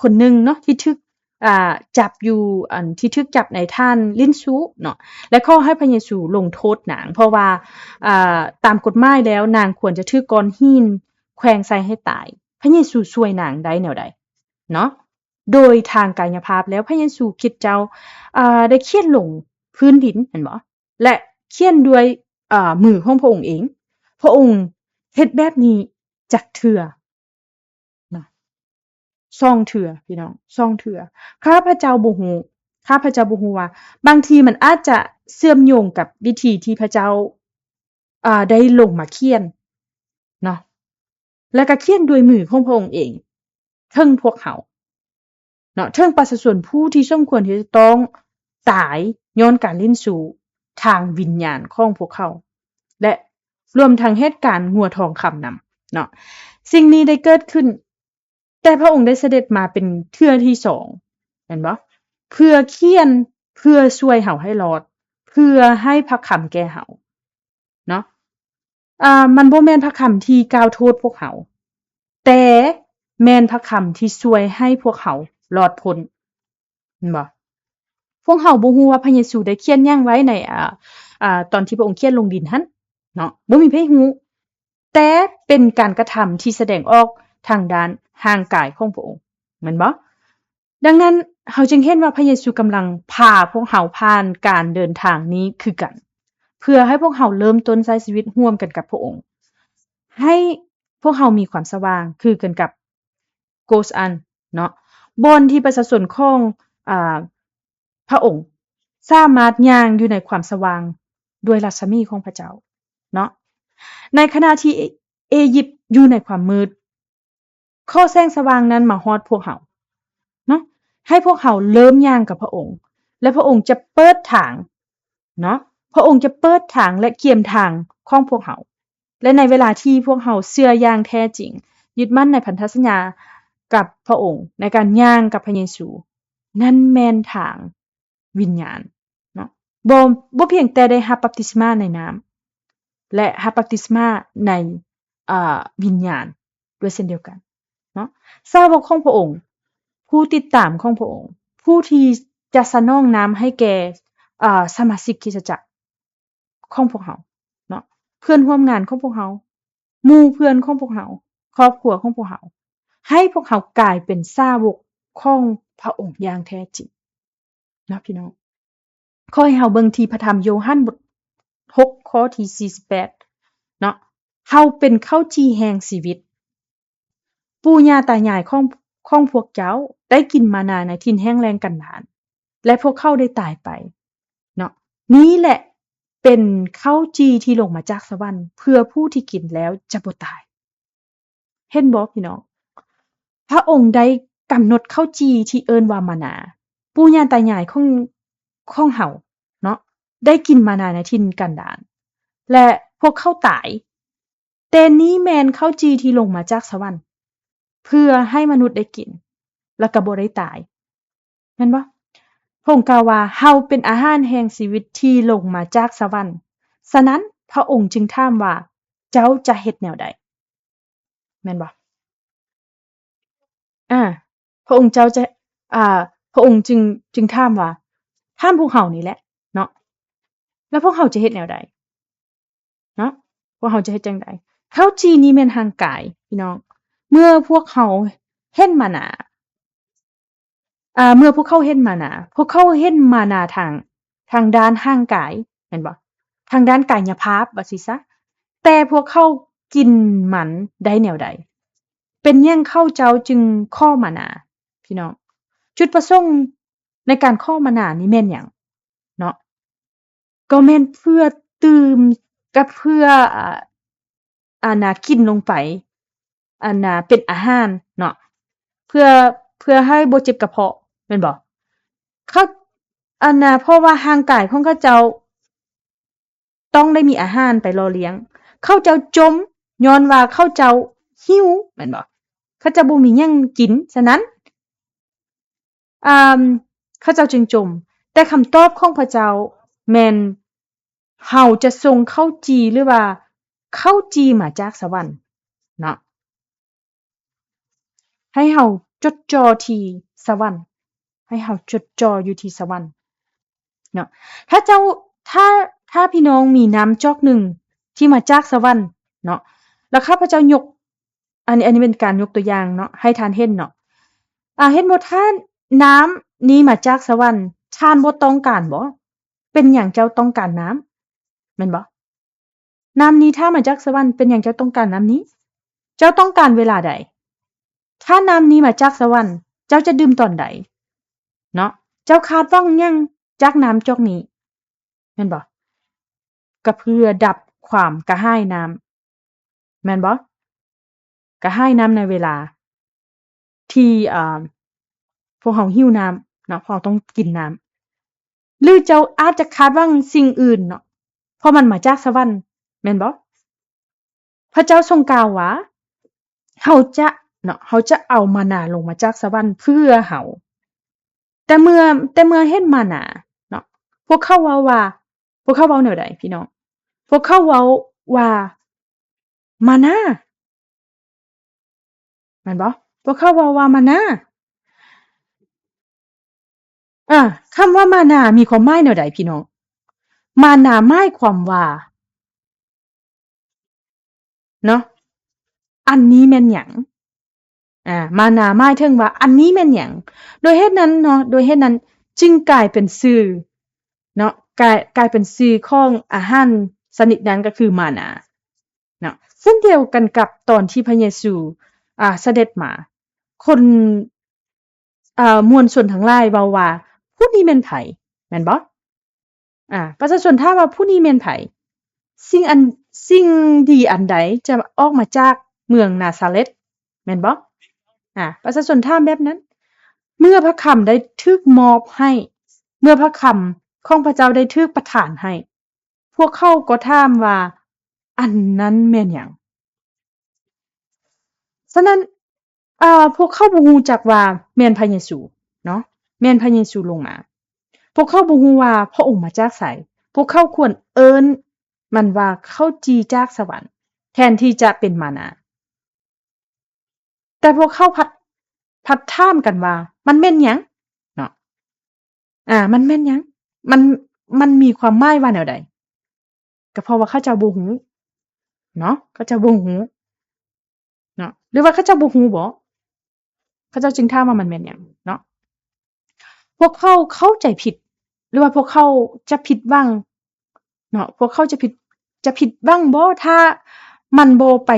ຄົນໜຶ່ງເນາະ ທີ່ຖືກ ອ່າ ຈັບຢູ່ ອັນ ທີ່ຖືກຈັບໃນຖານຫຼິ້ນຊູ້ເນາະ ແລະ ຂໍໃຫ້ພະເຢຊູລົງໂທດນາງ ເພາະວ່າ ອ່າ ຕາມກົດໝາຍແລ້ວນາງຄວນຈະຖືກກ້ອນຫີນແຂວງໃສ່ໃຫ້ຕາຍ. ພະເຢຊູຊ່ວຍນາງໄດ້ແນວໃດເນາະ? ໂດຍທາງກາຍະພາບແລ້ວ ພະເຢຊູຄຣິດເຈົ້າ ອ່າ ໄດ້ຂຽນລົງພື້ນດິນ ແມ່ນບໍ່? ແລະ ຂຽນດ້ວຍ ອ່າ ມືຂອງພະອົງເອງ. ພະອົງເຮັດແບບນີ້ຈັກເທື່ອ? ນະ ສອງເທື່ອ ພີ່ນ້ອງ ສອງເທື່ອ. ຂ້າພະເຈົ້າບໍ່ຮູ້ ຂ້າພະເຈົ້າບໍ່ຮູ້ວ່າ ບາງທີມັນອາດຈະເຊື່ອມໂຍງກັບວິທີທີ່ພະເຈົ້າ ອ່າ ໄດ້ລົງມາຂຽນເນາະ ແລ້ວກໍຂຽນດ້ວຍມືຂອງພະອົງເອງ ເຖິງພວກເຮົາເນາະ ເຖິງປະຊາຊົນຜູ້ທີ່ສົມຄວນທີ່ຈະຕ້ອງຕາຍຍ້ອນການຫຼິ້ນຊູ້ທາງວິນຍານຂອງພວກເຂົາ ແລະ ລວມທັງເຫດການງົວທອງຄຳນຳເນາະ. ສິ່ງນີ້ໄດ້ເກີດຂຶ້ນ ແຕ່ພະອົງໄດ້ສະເດັດມາເປັນເທື່ອທີສອງ ແມ່ນບໍ່? ເພື່ອຂຽນ ເພື່ອຊ່ວຍເຮົາໃຫ້ລອດ ເພື່ອໃຫ້ພະຄຳແກ່ເຮົາເນາະ. ອ່າ ມັນບໍ່ແມ່ນພະຄຳທີ່ກ່າວໂທດພວກເຮົາ ແຕ່ແມ່ນພະຄຳທີ່ຊ່ວຍໃຫ້ພວກເຮົາລອດພົ້ນ ແມ່ນບໍ່? ພວກເຮົາບໍ່ຮູ້ວ່າພະເຢຊູໄດ້ຂຽນຫຍັງໄວ້ໃນ ອ່າ ອ່າ ຕອນທີ່ພະອົງຂຽນລົງດິນຫັ້ນເນາະ ບໍ່ມີໃຜຮູ້ ແຕ່ເປັນການກະທຳທີ່ສະແດງອອກທາງດ້ານຮ່າງກາຍຂອງພະອົງ ແມ່ນບໍ່? ດັ່ງນັ້ນ ເຮົາຈຶ່ງເຫັນວ່າພະເຢຊູກຳລັງພາພວກເຮົາຜ່ານການເດີນທາງນີ້ຄືກັນ ເພື່ອໃຫ້ພວກເຮົາເລີ່ມຕົ້ນໃຊ້ຊີວິດຮ່ວມກັນກັບພະອົງ ໃຫ້ພວກເຮົາມີຄວາມສະຫວ່າງຄືກັນກັບ Goes An ເນາະ ບ່ອນທີ່ປະຊາຊົນຂອງ ອ່າ ພະອົງສາມາດຍ່າງຢູ່ໃນຄວາມສະຫວ່າງດ້ວຍລັດສະໝີຂອງພະເຈົ້າເນາະ. ໃນຂະນະທີ່ເອ ເອຢິບຢູ່ໃນຄວາມມືດ ຂໍແສງສະຫວ່າງນັ້ນມາຮອດພວກເຮົາເນາະ ໃຫ້ພວກເຮົາເລີ່ມຍ່າງກັບພະອົງ ແລະ ພະອົງຈະເປີດທາງເນາະ ພະອົງຈະເປີດທາງ ແລະ ກຽມທາງຂອງພວກເຮົາ. ແລະ ໃນເວລາທີ່ພວກເຮົາເຊື່ອຢ່າງແທ້ຈິງ, ຍຶດໝັ້ນໃນພັນທະສັນຍາກັບພະອົງ, ໃນການຍ່າງກັບພະເຢຊູ, ນັ້ນແມ່ນທາງວິນຍານເນາະ. ບໍ່, ບໍ່ພຽງແຕ່ໄດ້ຮັບບັບຕິສມາໃນນ້ຳ ແລະ ຮັບບັບຕິສມາໃນ, ເອີ, ວິນຍານດ້ວຍເຊັ່ນດຽວກັນເນາະ. ສາວົກຂອງພະອົງ, ຜູ້ຕິດຕາມຂອງພະອົງ, ຜູ້ທີ່ຈະສະໜອງນ້ຳໃຫ້ແກ່, ເອີ, ສະມາຊິກຄຣິສຕະຈັກ ຂອງພວກເຮົາເນາະ, ເພື່ອນຮ່ວມງານຂອງພວກເຮົາ, ໝູ່ເພື່ອນຂອງພວກເຮົາ, ຄອບຄົວຂອງພວກເຮົາ, ໃຫ້ພວກເຮົາກາຍເປັນສາວົກຂອງພະອົງຢ່າງແທ້ຈິງເນາະ ພີ່ນ້ອງ. ຂໍໃຫ້ເຮົາເບິ່ງທີ່ພະທຳໂຢຮັນບົດຫົກ ຂໍ້ທີສີ່ສິບແປດເນາະ, ເຮົາເປັນເຂົ້າຈີ່ແຫ່ງຊີວິດ. ປູ່ຍ່າຕາຍາຍຂອງ, ຂອງພວກເຈົ້າໄດ້ກິນມານາໃນຖິ່ນແຫ້ງແລ້ງກັນດານ ແລະ ພວກເຂົາໄດ້ຕາຍໄປເນາະ. ນີ້ແຫຼະເປັນເຂົ້າຈີ່ທີ່ລົງມາຈາກສະຫວັນ ເພື່ອຜູ້ທີ່ກິນແລ້ວຈະບໍ່ຕາຍ. ເຫັນບໍ່ພີ່ນ້ອງ? ພະອົງໄດ້ກຳນົດເຂົ້າຈີ່ທີ່ເອີ້ນວ່າມານາ. ປູ່ຍ່າຕາຍາຍຂອງ, ຂອງເຮົາເນາະ ໄດ້ກິນມານາໃນຖິ່ນກັນດານ ແລະ ພວກເຂົາຕາຍ. ແຕ່ນີ້ແມ່ນເຂົ້າຈີ່ທີ່ລົງມາຈາກສະຫວັນ ເພື່ອໃຫ້ມະນຸດໄດ້ກິນ ແລ້ວກໍບໍ່ໄດ້ຕາຍ ແມ່ນບໍ່? ພະອົງກ່າວວ່າ ເຮົາເປັນອາຫານແຫ່ງຊີວິດທີ່ລົງມາຈາກສະຫວັນ. ສະນັ້ນ ພະອົງຈຶ່ງຖາມວ່າ ເຈົ້າຈະເຮັດແນວໃດ? ແມ່ນບໍ່? ອາ ພະອົງເຈົ້າຈະ, ອາ, ພະອົງຈຶ່ງ, ຈຶ່ງຖາມວ່າ, ຖາມພວກເຮົານີ້ແຫຼະເນາະ, ແລ້ວພວກເຮົາຈະເຮັດແນວໃດເນາະ? ພວກເຮົາຈະເຮັດຈັ່ງໃດ? ເຂົ້າຈີ່ນີ້ແມ່ນຮ່າງກາຍ ພີ່ນ້ອງ. ເມື່ອພວກເຮົາເຫັນມານາ, ອາ, ເມື່ອພວກເຂົາເຫັນມານາ, ພວກເຂົາເຫັນມານາທາງ, ທາງດ້ານຮ່າງກາຍ ແມ່ນບໍ່? ທາງດ້ານກາຍະພາບ ວ່າຊີ້ຊະ. ແຕ່ພວກເຂົາກິນມັນໄດ້ແນວໃດ? ເປັນຫຍັງເຂົາເຈົ້າຈຶ່ງຂໍມານາ? ພີ່ນ້ອງ, ຈຸດປະສົງໃນການຂໍມານານີ້ແມ່ນຫຍັງເນາະ? ກໍແມ່ນເພື່ອຕື່ມກັບເພື່ອ, ອາ, ອັນນ່າ ກິນລົງໄປ, ອັນນ່າ ເປັນອາຫານເນາະ, ເພື່ອ, ເພື່ອໃຫ້ບໍ່ເຈັບກະເພາະ ແມ່ນບໍ່? ເຂົາ, ອັນນ່າ ເພາະວ່າຮ່າງກາຍຂອງເຂົາເຈົ້າ ຕ້ອງໄດ້ມີອາຫານໄປຫຼໍ່ລ້ຽງ. ເຂົາເຈົ້າຈົມຍ້ອນວ່າເຂົາເຈົ້າຫິວ ແມ່ນບໍ່? ເຂົາເຈົ້າບໍ່ມີຫຍັງກິນ. ສະນັ້ນ, ເຂົາເຈົ້າຈຶ່ງຈົມ. ແຕ່ຄຳຕອບຂອງພະເຈົ້າ ແມ່ນເຮົາຈະສົ່ງເຂົ້າຈີ່ ຫຼືວ່າເຂົ້າຈີ່ມາຈາກສະຫວັນເນາະ. ໃຫ້ເຮົາຈົດຈ່ອທີ່ສະຫວັນ, ໃຫ້ເຮົາຈົດຈ່ອຢູ່ທີ່ສະຫວັນເນາະ. ຖ້າເຈົ້າ ຖ້າ ຖ້າພີ່ນ້ອງມີນ້ຳຈອກໜຶ່ງທີ່ມາຈາກສະຫວັນເນາະ, ແລ້ວຂ້າພະເຈົ້າຍົກ ອັນນີ້ ອັນນີ້ເປັນການຍົກຕົວຢ່າງເນາະ ໃຫ້ທ່ານເຫັນເນາະ. ອ່າ ເຫັນບໍ່ທ່ານ? ນ້ຳນີ້ມາຈາກສະຫວັນ, ທ່ານບໍ່ຕ້ອງການບໍ? ເປັນຫຍັງເຈົ້າຕ້ອງການນ້ຳ? ແມ່ນບໍ່? ນ້ຳນີ້ຖ້າມາຈາກສະຫວັນ, ເປັນຫຍັງເຈົ້າຕ້ອງການນ້ຳນີ້? ເຈົ້າຕ້ອງການເວລາໃດ? ຖ້ານ້ຳນີ້ມາຈາກສະຫວັນ, ເຈົ້າຈະດື່ມຕອນໃດ? ເນາະ, ເຈົ້າຄາດຫວັງຫຍັງຈາກນ້ຳຈອກນີ້? ແມ່ນບໍ່? ກໍເພື່ອດັບຄວາມກະຫາຍນ້ຳ. ແມ່ນບໍ່? ກະຫາຍນ້ຳໃນເວລາທີ່ ອ່າ ພວກເຮົາຫິວນ້ຳເນາະ, ພວກເຮົາຕ້ອງກິນນ້ຳ. ຫຼືເຈົ້າອາດຈະຄາດຫວັງສິ່ງອື່ນເນາະ, ເພາະມັນມາຈາກສະຫວັນ, ແມ່ນບໍ່? ພະເຈົ້າຊົງກ່າວວ່າ ເຮົາຈະເນາະ, ເຮົາຈະເອົາມານາລົງມາຈາກສະຫວັນເພື່ອເຮົາ. ແຕ່ເມື່ອ ແຕ່ເມື່ອເຫັນມານາເນາະ, ພວກເຂົາເວົ້າວ່າ ພວກເຂົາເວົ້າແນວໃດພີ່ນ້ອງ? ພວກເຂົາເວົ້າວ່າ ມານາ ແມ່ນບໍ່? ພວກເຂົາເວົ້າວ່າ ມານາ. ອາ ຄຳວ່າມານາມີຄວາມໝາຍແນວໃດພີ່ນ້ອງ? ມານາໝາຍຄວາມວ່າ ເນາະ ອັນນີ້ແມ່ນຫຍັງ? ອາ ມານາໝາຍເຖິງວ່າ ອັນນີ້ແມ່ນຫຍັງ? ໂດຍເຫດນັ້ນເນາະ, ໂດຍເຫດນັ້ນຈຶ່ງກາຍເປັນຊື່ເນາະ, ກາຍ ກາຍເປັນຊື່ຂອງອາຫານຊະນິດນັ້ນກໍຄືມານາເນາະ. ເຊັ່ນດຽວກັນກັບຕອນທີ່ພະເຢຊູ ອາ ສະເດັດມາ, ຄົນ ເອີ ມວນຊົນທັງຫຼາຍເວົ້າວ່າ ຜູ້ນີ້ແມ່ນໃຜ? ແມ່ນບໍ່? ອາ ປະຊາຊົນຖາມວ່າ ຜູ້ນີ້ແມ່ນໃຜ? ສິ່ງອັນ ສິ່ງດີອັນໃດຈະອອກມາຈາກເມືອງນາຊາເລັດ? ແມ່ນບໍ່? ອາ ປະຊາຊົນຖາມແບບນັ້ນ. ເມື່ອພະຄຳໄດ້ຖືກມອບໃຫ້, ເມື່ອພະຄຳຂອງພະເຈົ້າໄດ້ຖືກປະທານໃຫ້, ພວກເຂົາກໍຖາມວ່າ ອັນນັ້ນແມ່ນຫຍັງ? ສະນັ້ນ ເອີ ພວກເຂົາບໍ່ຮູ້ຈັກວ່າແມ່ນພະເຢຊູເນາະ, ແມ່ນພະເຢຊູລົງມາ. ພວກເຂົາບໍ່ຮູ້ວ່າພະອົງມາຈາກໃສ. ພວກເຂົາຄວນເອີ້ນມັນວ່າເຂົ້າຈີ່ຈາກສະຫວັນ ແທນທີ່ຈະເປັນມານາ. ແຕ່ພວກເຂົາພັດ ພັດຖາມກັນວ່າ ມັນແມ່ນຫຍັງເນາະ? ອາ ມັນແມ່ນຫຍັງ? ມັນ ມັນມີຄວາມໝາຍວ່າແນວໃດ? ກໍເພາະວ່າເຂົາເຈົ້າບໍ່ຮູ້ເນາະ, ເຂົາເຈົ້າບໍ່ຮູ້ເນາະ, ຫຼືວ່າເຂົາເຈົ້າບໍ່ຮູ້ບໍ? ເຂົາເຈົ້າຈຶ່ງຖາມວ່າມັນແມ່ນຫຍັງເນາະ. ພວກເຂົາເຂົ້າໃຈຜິດ ຫຼືວ່າພວກເຂົາຈະຜິດຫວັງເນາະ, ພວກເຂົາຈະຜິດ ຈະຜິດຫວັງບໍ ຖ້າມັນບໍ່ໄປ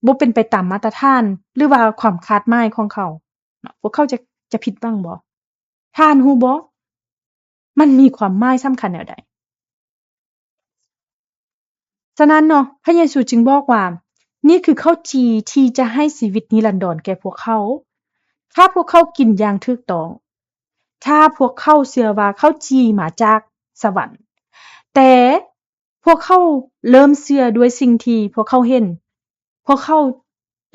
ບໍ່ເປັນໄປຕາມມາດຕະຖານ ຫຼືວ່າຄວາມຄາດໝາຍຂອງເຂົາເນາະ? ພວກເຂົາຈະ ຈະຜິດຫວັງບໍ? ທ່ານຮູ້ບໍ່? ມັນມີຄວາມໝາຍສຳຄັນແນວໃດ? ສະນັ້ນເນາະ, ພະເຢຊູຈຶ່ງບອກວ່າ ນີ້ຄືເຂົ້າຈີ່ທີ່ຈະໃຫ້ຊີວິດນິລັນດອນແກ່ພວກເຂົາ, ຖ້າພວກເຂົາກິນຢ່າງຖືກຕ້ອງ, ຖ້າພວກເຂົາເຊື່ອວ່າເຂົ້າຈີ່ມາຈາກສະຫວັນ. ແຕ່ພວກເຂົາເລີ່ມເຊື່ອດ້ວຍສິ່ງທີ່ພວກເຂົາເຫັນ, ພວກເຂົາ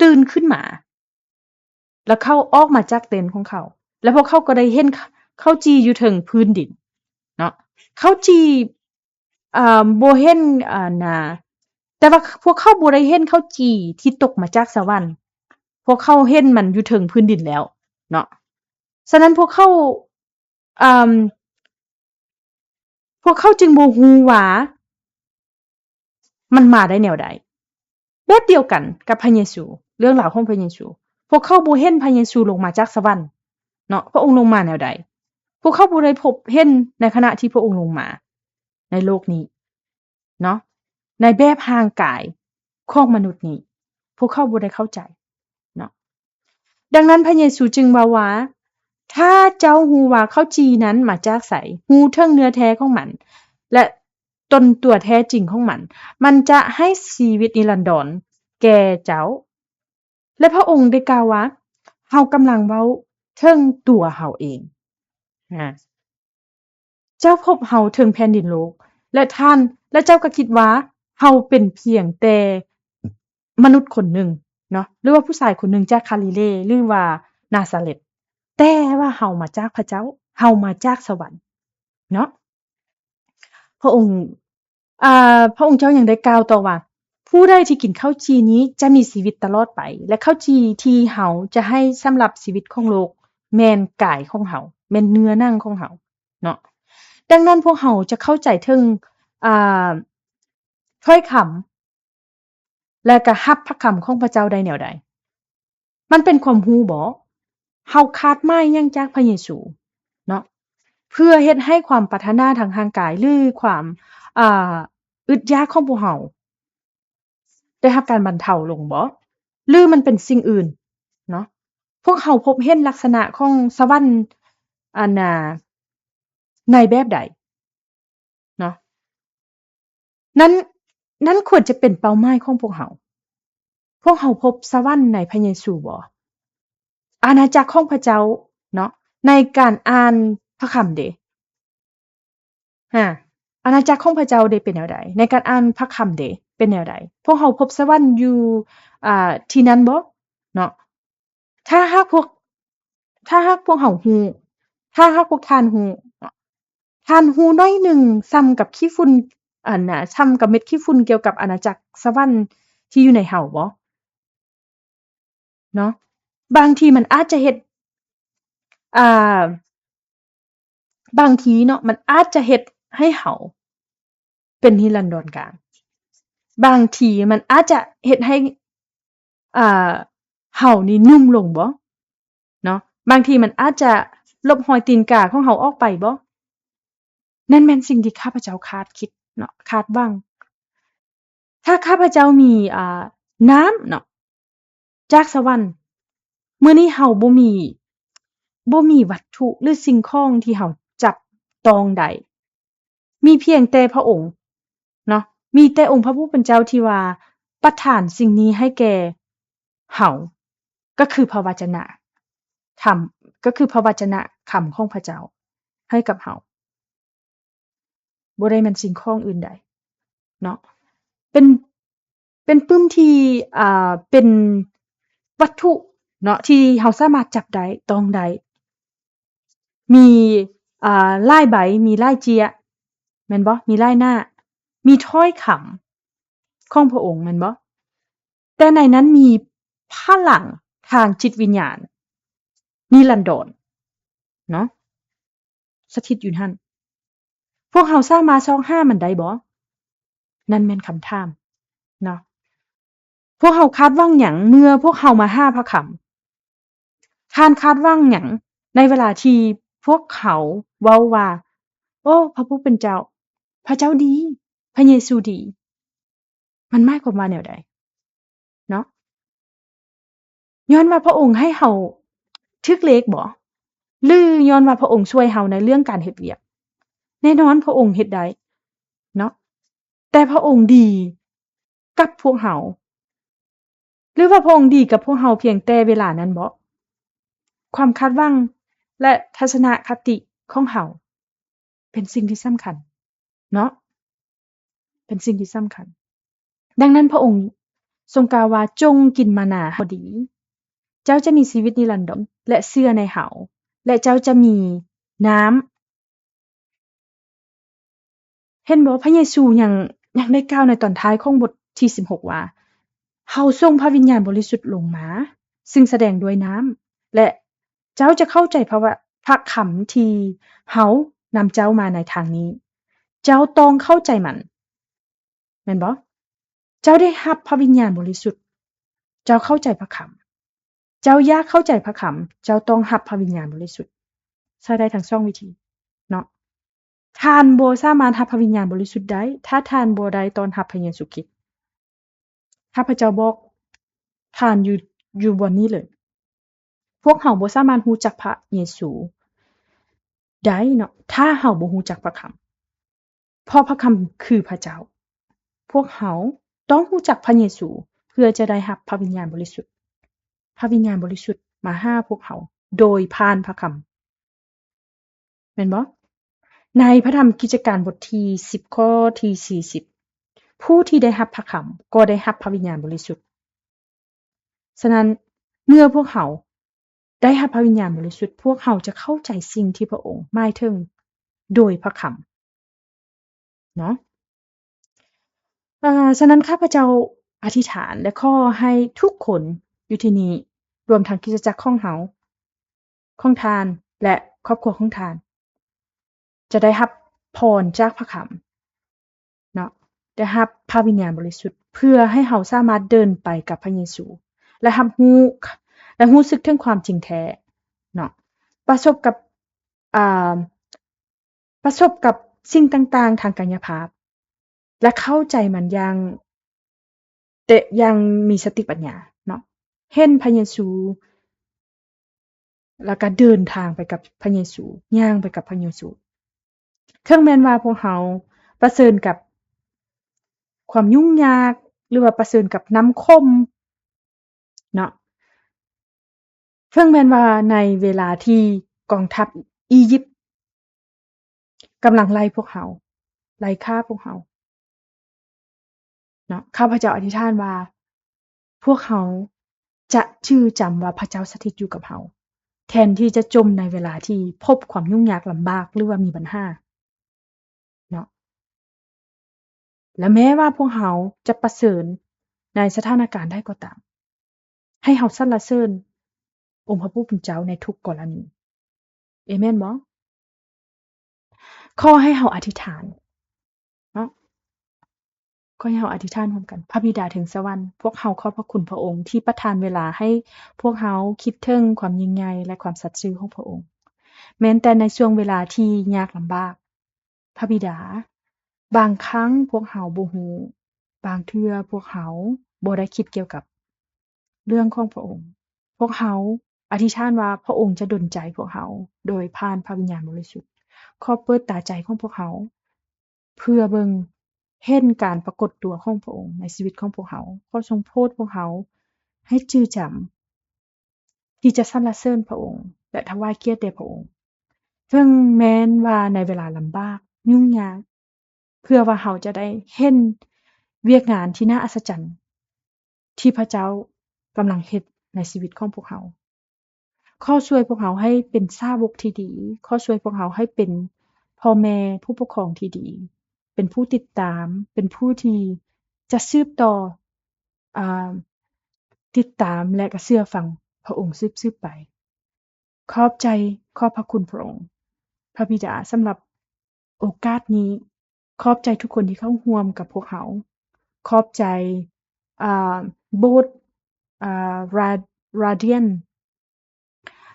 ຕື່ນຂຶ້ນມາ ແລ້ວເຂົາອອກມາຈາກເຕັນຂອງເຂົາ ແລ້ວພວກເຂົາກໍໄດ້ເຫັນເຂົ້າ ເຂົ້າຈີ່ຢູ່ເທິງພື້ນດິນເນາະ. ເຂົ້າຈີ່ ເອີ ບໍ່ເຫັນ ເອີ ໜ້າ ແຕ່ວ່າພວກເຂົາບໍ່ໄດ້ເຫັນເຂົ້າຈີ່ທີ່ຕົກມາຈາກສະຫວັນ, ພວກເຂົາເຫັນມັນຢູ່ເທິງພື້ນດິນແລ້ວເນາະ. ສະນັ້ນພວກເຂົາ ເອີ ພວກເຂົາຈຶ່ງບໍ່ຮູ້ວ່າມັນມາໄດ້ແນວໃດ. ແບບດຽວກັນກັບພະເຢຊູ, ເລື່ອງລາວຂອງພະເຢຊູ, ພວກເຂົາບໍ່ເຫັນພະເຢຊູລົງມາຈາກສະຫວັນເນາະ, ພະອົງລົງມາແນວໃດ? ພວກເຂົາບໍ່ໄດ້ພົບເຫັນໃນຂະນະທີ່ພະອົງລົງມາໃນໂລກນີ້ເນາະ, ໃນແບບຮ່າງກາຍຂອງມະນຸດນີ້, ພວກເຂົາບໍ່ໄດ້ເຂົ້າໃຈເນາະ. ດັ່ງນັ້ນພະເຢຊູຈຶ່ງເວົ້າວ່າ ຖ້າເຈົ້າຮູ້ວ່າເຂົ້າຈີ່ນັ້ນມາຈາກໃສ, ຮູ້ເຖິງເນື້ອແທ້ຂອງມັນ ແລະ ຕົນຕົວແທ້ຈິງຂອງມັນ, ມັນຈະໃຫ້ຊີວິດນິລັນດອນແກ່ເຈົ້າ. ແລະ ພະອົງໄດ້ກ່າວວ່າ ເຮົາກຳລັງເວົ້າເຖິງຕົວເຮົາເອງ. ອາ ເຈົ້າພົບເຮົາເທິງແຜ່ນດິນໂລກ ແລະ ທ່ານ ແລະ ເຈົ້າກໍຄິດວ່າເຮົາເປັນພຽງແຕ່ມະນຸດຄົນໜຶ່ງເນາະ ຫຼືວ່າຜູ້ຊາຍຄົນໜຶ່ງຈາກຄາລີເລ ຫຼືວ່ານາຊາເລັດ, ແຕ່ວ່າເຮົາມາຈາກພະເຈົ້າ, ເຮົາມາຈາກສະຫວັນເນາະ. ພະອົງ ອ່າ ພະອົງເຈົ້າຍັງໄດ້ກ່າວຕໍ່ວ່າ ຜູ້ໃດທີ່ກິນເຂົ້າຈີ່ນີ້ຈະມີຊີວິດຕະຫຼອດໄປ ແລະ ເຂົ້າຈີ່ທີ່ເຮົາຈະໃຫ້ສຳລັບຊີວິດຂອງໂລກ ແມ່ນກາຍຂອງເຮົາ ແມ່ນເນື້ອໜັງຂອງເຮົາເນາະ. ດັ່ງນັ້ນພວກເຮົາຈະເຂົ້າໃຈເຖິງ ອ່າ ຖ້ອຍຄຳ ແລະ ກະຮັບພະຄຳຂອງພະເຈົ້າໄດ້ແນວໃດ? ມັນເປັນຄວາມຮູ້ບໍ? ເຮົາຄາດໝາຍຫຍັງຈາກພະເຢຊູເນາະ ເພື່ອເຮັດໃຫ້ຄວາມປາດຖະໜາທາງຮ່າງກາຍ ຫຼື ຄວາມ ອ່າ ອຶດຢາກຂອງພວກເຮົາໄດ້ຮັບການບັນເທົາລົງບໍ? ຫຼື ມັນເປັນສິ່ງອື່ນເນາະ? ພວກເຮົາພົບເຫັນລັກສະນະຂອງສະຫວັນ ອັນນ່າ ໃນແບບໃດ? ເນາະ ນັ້ນ ນັ້ນຄວນຈະເປັນເປົ້າໝາຍຂອງພວກເຮົາ. ພວກເຮົາພົບສະຫວັນໃນພະເຢຊູບໍ? ອານາຈັກຂອງພະເຈົ້າເນາະ ໃນການອ່ານພະຄຳເດ? ຮະ ອານາຈັກຂອງພະເຈົ້າເດເປັນແນວໃດ? ໃນການອ່ານພະຄຳເດເປັນແນວໃດ? ພວກເຮົາພົບສະຫວັນຢູ່ ອ່າ ທີ່ນັ້ນບໍ? ເນາະ ຖ້າຫາກພວກ ຖ້າຫາກພວກເຮົາຮູ້ ຖ້າຫາກພວກທ່ານຮູ້ເນາະ ທ່ານຮູ້ໜ້ອຍໜຶ່ງສ່ຳກັບຂີ້ຝຸ່ນ ອັນນ່າ ສ່ຳກັບເມັດຂີ້ຝຸ່ນກ່ຽວກັບອານາຈັກສະຫວັນທີ່ຢູ່ໃນເຮົາບໍ? ເນາະ ບາງທີມັນອາດຈະເຮັດ ອ່າ ບາງທີເນາະ ມັນອາດຈະເຮັດໃຫ້ເຮົາເປັນນິລັນດອນການ. ບາງທີມັນອາດຈະເຮັດໃຫ້ ອ່າ ເຮົານີ້ໜຸ່ມລົງບໍ? ເນາະ ບາງທີມັນອາດຈະລົບຮອຍຕີນກາຂອງເຮົາອອກໄປບໍ? ນັ້ນແມ່ນສິ່ງທີ່ຂ້າພະເຈົ້າຄາດຄິດເນາະ ຄາດຫວັງ. ຖ້າຂ້າພະເຈົ້າມີ ອ່າ ນ້ຳເນາະ ຈາກສະຫວັນ, ມື້ນີ້ເຮົາບໍ່ມີ ບໍ່ມີວັດຖຸ ຫຼື ສິ່ງຂອງທີ່ເຮົາຈັບຕ້ອງໄດ້, ມີພຽງແຕ່ພະອົງເນາະ, ມີແຕ່ອົງພະຜູ້ເປັນເຈົ້າທີ່ວ່າປະທານສິ່ງນີ້ໃຫ້ແກ່ເຮົາ, ກໍຄືພະວະຈະນະທຳ ກໍຄືພະວະຈະນະຄຳຂອງພະເຈົ້າໃຫ້ກັບເຮົາ. ບໍ່ໄດ້ແມ່ນສິ່ງຂອງອື່ນໃດເນາະ, ເປັນ ເປັນປຶ້ມທີ່ ອ່າ ເປັນວັດຖຸເນາະ ທີ່ເຮົາສາມາດຈັບໄດ້ ຕ້ອງໄດ້, ມີ ອ່າ ຫຼາຍໃບ ມີຫຼາຍເຈ້ຍ ແມ່ນບໍ່? ມີຫຼາຍໜ້າ ມີຖ້ອຍຄຳຂອງພະອົງ ແມ່ນບໍ່? ແຕ່ໃນນັ້ນມີພະລັງທາງຈິດວິນຍານນິລັນດອນເນາະ ສະຖິດຢູ່ຫັ້ນ. ພວກເຮົາສາມາດຊອກຫາມັນໄດ້ບໍ່? ນັ້ນແມ່ນຄຳຖາມເນາະ. ພວກເຮົາຄາດຫວັງຫຍັງເມື່ອພວກເຮົາມາຫາພະຄຳ? ທ່ານຄາດຫວັງຫຍັງໃນເວລາທີ່ພວກເຮົາເວົ້າວ່າ ໂອ້ ພະຜູ້ເປັນເຈົ້າ, ພະເຈົ້າດີ, ພະເຢຊູດີ? ມັນໝາຍຄວາມວ່າແນວໃດເນາະ? ຍ້ອນວ່າພະອົງໃຫ້ເຮົາຖືກເລກບໍ? ຫຼື ຍ້ອນວ່າພະອົງຊ່ວຍເຮົາໃນເລື່ອງການເຮັດວຽກ? ແນ່ນອນພະອົງເຮັດໄດ້ເນາະ, ແຕ່ພະອົງດີກັບພວກເຮົາ ຫຼືວ່າພະອົງດີກັບພວກເຮົາພຽງແຕ່ເວລານັ້ນບໍ? ຄວາມຄາດຫວັງ ແລະ ທັດສະນະຄະຕິຂອງເຮົາເປັນສິ່ງທີ່ສຳຄັນເນາະ, ເປັນສິ່ງທີ່ສຳຄັນ. ດັ່ງນັ້ນພະອົງຊົງກ່າວວ່າ ຈົ່ງກິນມານາເຮົາດີ, ເຈົ້າຈະມີຊີວິດນິລັນດອນ ແລະ ເຊື່ອໃນເຮົາ ແລະ ເຈົ້າຈະມີນ້ຳ. ເຫັນບໍ່? ພະເຢຊູຍັງ ຍັງໄດ້ກ່າວໃນຕອນທ້າຍຂອງບົດທີສິບຫົກວ່າ ເຮົາສົ່ງພະວິນຍານບໍລິສຸດລົງມາ ຊຶ່ງສະແດງດ້ວຍນ້ຳ ແລະ ເຈົ້າຈະເຂົ້າໃຈພະວະ ພະຄຳທີ່ເຮົານຳເຈົ້າມາໃນທາງນີ້, ເຈົ້າຕ້ອງເຂົ້າໃຈມັນ. ແມ່ນບໍ່? ເຈົ້າໄດ້ຮັບພະວິນຍານບໍລິສຸດ, ເຈົ້າເຂົ້າໃຈພະຄຳ, ເຈົ້າຢາກເຂົ້າໃຈພະຄຳ, ເຈົ້າຕ້ອງຮັບພະວິນຍານບໍລິສຸດ. ໃຊ້ໄດ້ທັງສອງວິທີເນາະ. ທ່ານບໍ່ສາມາດຮັບພະວິນຍານບໍລິສຸດໄດ້ ຖ້າທ່ານບໍ່ໄດ້ຕ້ອນຮັບພະເຢຊູຄຣິດ. ຂ້າພະເຈົ້າບອກທ່ານຢູ່ ຢູ່ບ່ອນນີ້ເລີຍ. ພວກເຮົາບໍ່ສາມາດຮູ້ຈັກພະເຢຊູໄດ້ເນາະ ຖ້າເຮົາບໍ່ຮູ້ຈັກພະຄຳ, ເພາະພະຄຳຄືພະເຈົ້າ. ພວກເຮົາຕ້ອງຮູ້ຈັກພະເຢຊູ ເພື່ອຈະໄດ້ຮັບພະວິນຍານບໍລິສຸດ. ພະວິນຍານບໍລິສຸດມາຫາພວກເຮົາໂດຍຜ່ານພະຄຳ. ແມ່ນບໍ່? ໃນພະທຳກິດຈະການບົດທີສິບ ຂໍ້ທີສີ່ສິບ ຜູ້ທີ່ໄດ້ຮັບພະຄຳກໍໄດ້ຮັບພະວິນຍານບໍລິສຸດ. ສະນັ້ນ ເມື່ອພວກເຮົາໄດ້ຮັບພະວິນຍານບໍລິສຸດ, ພວກເຮົາຈະເຂົ້າໃຈສິ່ງທີ່ພະອົງໝາຍເຖິງໂດຍພະຄຳ. ເນາະ. ເອີ ສະນັ້ນ ຂ້າພະເຈົ້າອະທິຖານ ແລະ ຂໍໃຫ້ທຸກຄົນຢູ່ທີ່ນີ້ ລວມທັງຄຣິສຕະຈັກຂອງເຮົາ ຂອງທ່ານ ແລະ ຄອບຄົວຂອງທ່ານ ຈະໄດ້ຮັບພອນຈາກພະຄຳເນາະ, ໄດ້ຮັບພະວິນຍານບໍລິສຸດ ເພື່ອໃຫ້ເຮົາສາມາດເດີນໄປກັບພະເຢຊູ ແລະ ຮັບຮູ້ ແລະ ຮູ້ສຶກເຖິງຄວາມຈິງແທ້ເນາະ, ປະສົບກັບ ອ່າ ປະສົບກັບສິ່ງຕ່າງໆທາງກາຍະພາບ ແລະ ເຂົ້າໃຈມັນຢ່າງ ແຕ່ຢ່າງມີສະຕິປັນຍາເນາະ, ເຫັນພະເຢຊູ ແລ້ວກໍເດີນທາງໄປກັບພະເຢຊູ, ຍ່າງໄປກັບພະເຢຊູ. ເຖິງແມ່ນວ່າພວກເຮົາປະເຊີນກັບຄວາມຫຍຸ້ງຍາກ ຫຼືວ່າປະເຊີນກັບນ້ຳຂົມເນາະ, ເຖິງແມ່ນວ່າໃນເວລາທີ່ກອງທັບອີຢິບ ກຳລັງໄລ່ພວກເຮົາ, ໄລ່ຂ້າພວກເຮົາເນາະ, ຂ້າພະເຈົ້າອະທິຖານວ່າ ພວກເຮົາຈະຈື່ຈຳວ່າພະເຈົ້າສະຖິດຢູ່ກັບເຮົາ, ແທນທີ່ຈະຈົມໃນເວລາທີ່ພົບຄວາມຫຍຸ້ງຍາກລຳບາກ ຫຼືວ່າມີບັນຫາເນາະ. ແລະ ແມ້ວ່າພວກເຮົາຈະປະເຊີນໃນສະຖານະການໃດກໍຕາມ, ໃຫ້ເຮົາສັນລະເສີນອົງພະຜູ້ເປັນເຈົ້າໃນທຸກກໍລະນີ. ເອເມນບໍ່? ຂໍໃຫ້ເຮົາອະທິຖານເນາະ, ຂໍໃຫ້ເຮົາອະທິຖານຮ່ວມກັນ. ພະບິດາເທິງສະຫວັນ, ພວກເຮົາຂອບພະຄຸນພະອົງທີ່ປະທານເວລາໃຫ້ພວກເຮົາຄິດເຖິງຄວາມຍິ່ງໃຫຍ່ ແລະ ຄວາມສັດຊື່ຂອງພະອົງ, ແມ່ນແຕ່ໃນຊ່ວງເວລາທີ່ຍາກລຳບາກ, ພະບິດາ, ບາງຄັ້ງພວກເຮົາບໍ່ຮູ້, ບາງເທື່ອພວກເຮົາບໍ່ໄດ້ຄິດກ່ຽວກັບເລື່ອງຂອງພະອົງ. ພວກເຮົາອະທິຖານວ່າພະອົງຈະດົນໃຈພວກເຮົາໂດຍຜ່ານພະວິນຍານບໍລິສຸດ. ຂໍເປີດຕາໃຈຂອງພວກເຮົາ ເພື່ອເບິ່ງເຫັນການປາກົດຕົວຂອງພະອົງໃນຊີວິດຂອງພວກເຮົາ. ຂໍຊົງໂຜດພວກເຮົາໃຫ້ຈື່ຈຳ ທີ່ຈະສັນລະເສີນພະອົງ ແລະ ຖວາຍກຽດແດ່ພະອົງ, ເຖິງແມ່ນວ່າໃນເວລາລຳບາກ, ຫຍຸ້ງຍາກ, ເພື່ອວ່າເຮົາຈະໄດ້ເຫັນວຽກງານທີ່ໜ້າອັດສະຈັນທີ່ພະເຈົ້າກຳລັງເຮັດໃນຊີວິດຂອງພວກເຮົາ. ຂໍຊ່ວຍພວກເຮົາໃຫ້ເປັນສາວົກທີ່ດີ, ຂໍຊ່ວຍພວກເຮົາໃຫ້ເປັນພໍ່ແມ່ຜູ້ປົກຄອງທີ່ດີ, ເປັນຜູ້ຕິດຕາມ, ເປັນຜູ້ທີ່ຈະສືບຕໍ່ ອ່າ ຕິດຕາມ ແລະ ກະເຊື່ອຟັງພະອົງສືບໆໄປ. ຂອບໃຈ, ຂອບພະຄຸນພະອົງ, ພະບິດາ, ສຳລັບໂອກາດນີ້. ຂອບໃຈທຸກຄົນທີ່ເຂົ້າຮ່ວມກັບພວກເຮົາ. ຂອບໃຈ ອ່າ ໂບດ ອ່າ Rad-, Radiant.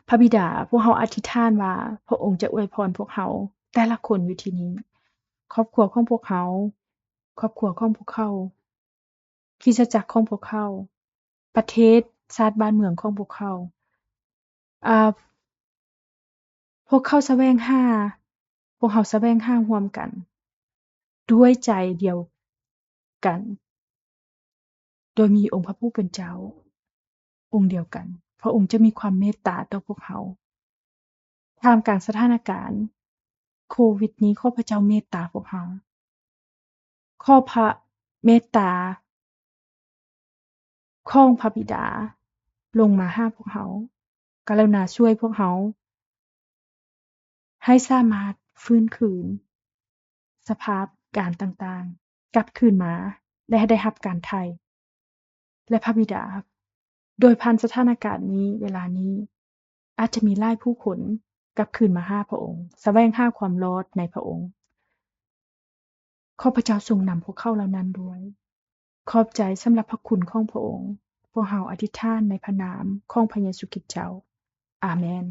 ພະບິດາ, ພວກເຮົາອະທິຖານວ່າພະອົງຈະອວຍພອນພວກເຮົາແຕ່ລະຄົນຢູ່ທີ່ນີ້, ຄອບຄົວຂອງພວກເຮົາ, ຄອບຄົວຂອງພວກເຂົາ, ຄຣິສຕະຈັກຂອງພວກເຂົາ, ປະເທດຊາດບ້ານເມືອງຂອງພວກເຂົາ. ອາ ພວກເຂົາສະແຫວງຫາ, ພວກເຮົາສະແຫວງຫາຮ່ວມກັນ ດ້ວຍໃຈດຽວກັນ, ໂດຍມີອົງພະຜູ້ເປັນເຈົ້າອົງດຽວກັນ. ພະອົງຈະມີຄວາມເມດຕາຕໍ່ພວກເຮົາ. ທ່າມກາງສະຖານະການໂຄວິດນີ້, ຂໍພະເຈົ້າເມດຕາພວກເຮົາ. ຂໍພະເມດຕາຂອງພະບິດາລົງມາຫາພວກເຮົາ. ກະລຸນາຊ່ວຍພວກເຮົາໃຫ້ສາມາດຟື້ນຄືນສະພາບການຕ່າງໆກັບຄືນມາ ແລະ ໃຫ້ໄດ້ຮັບການໄຖ່. ແລະ ພະບິດາ, ໂດຍຜ່ານສະຖານະການນີ້, ເວລານີ້, ອາດຈະມີຫຼາຍຜູ້ຄົນກັບຄືນມາຫາພະອົງ, ສະແຫວງຫາຄວາມລອດໃນພະອົງ. ຂໍພະເຈົ້າຊົງນຳພວກເຂົາເຫຼົ່ານັ້ນດ້ວຍ. ຂອບໃຈສຳລັບພະຄຸນຂອງພະອົງ. ພວກເຮົາອະທິດຖານໃນພະນາມຂອງພະເຢຊູຄຣິດເຈົ້າ. ອາເມນ.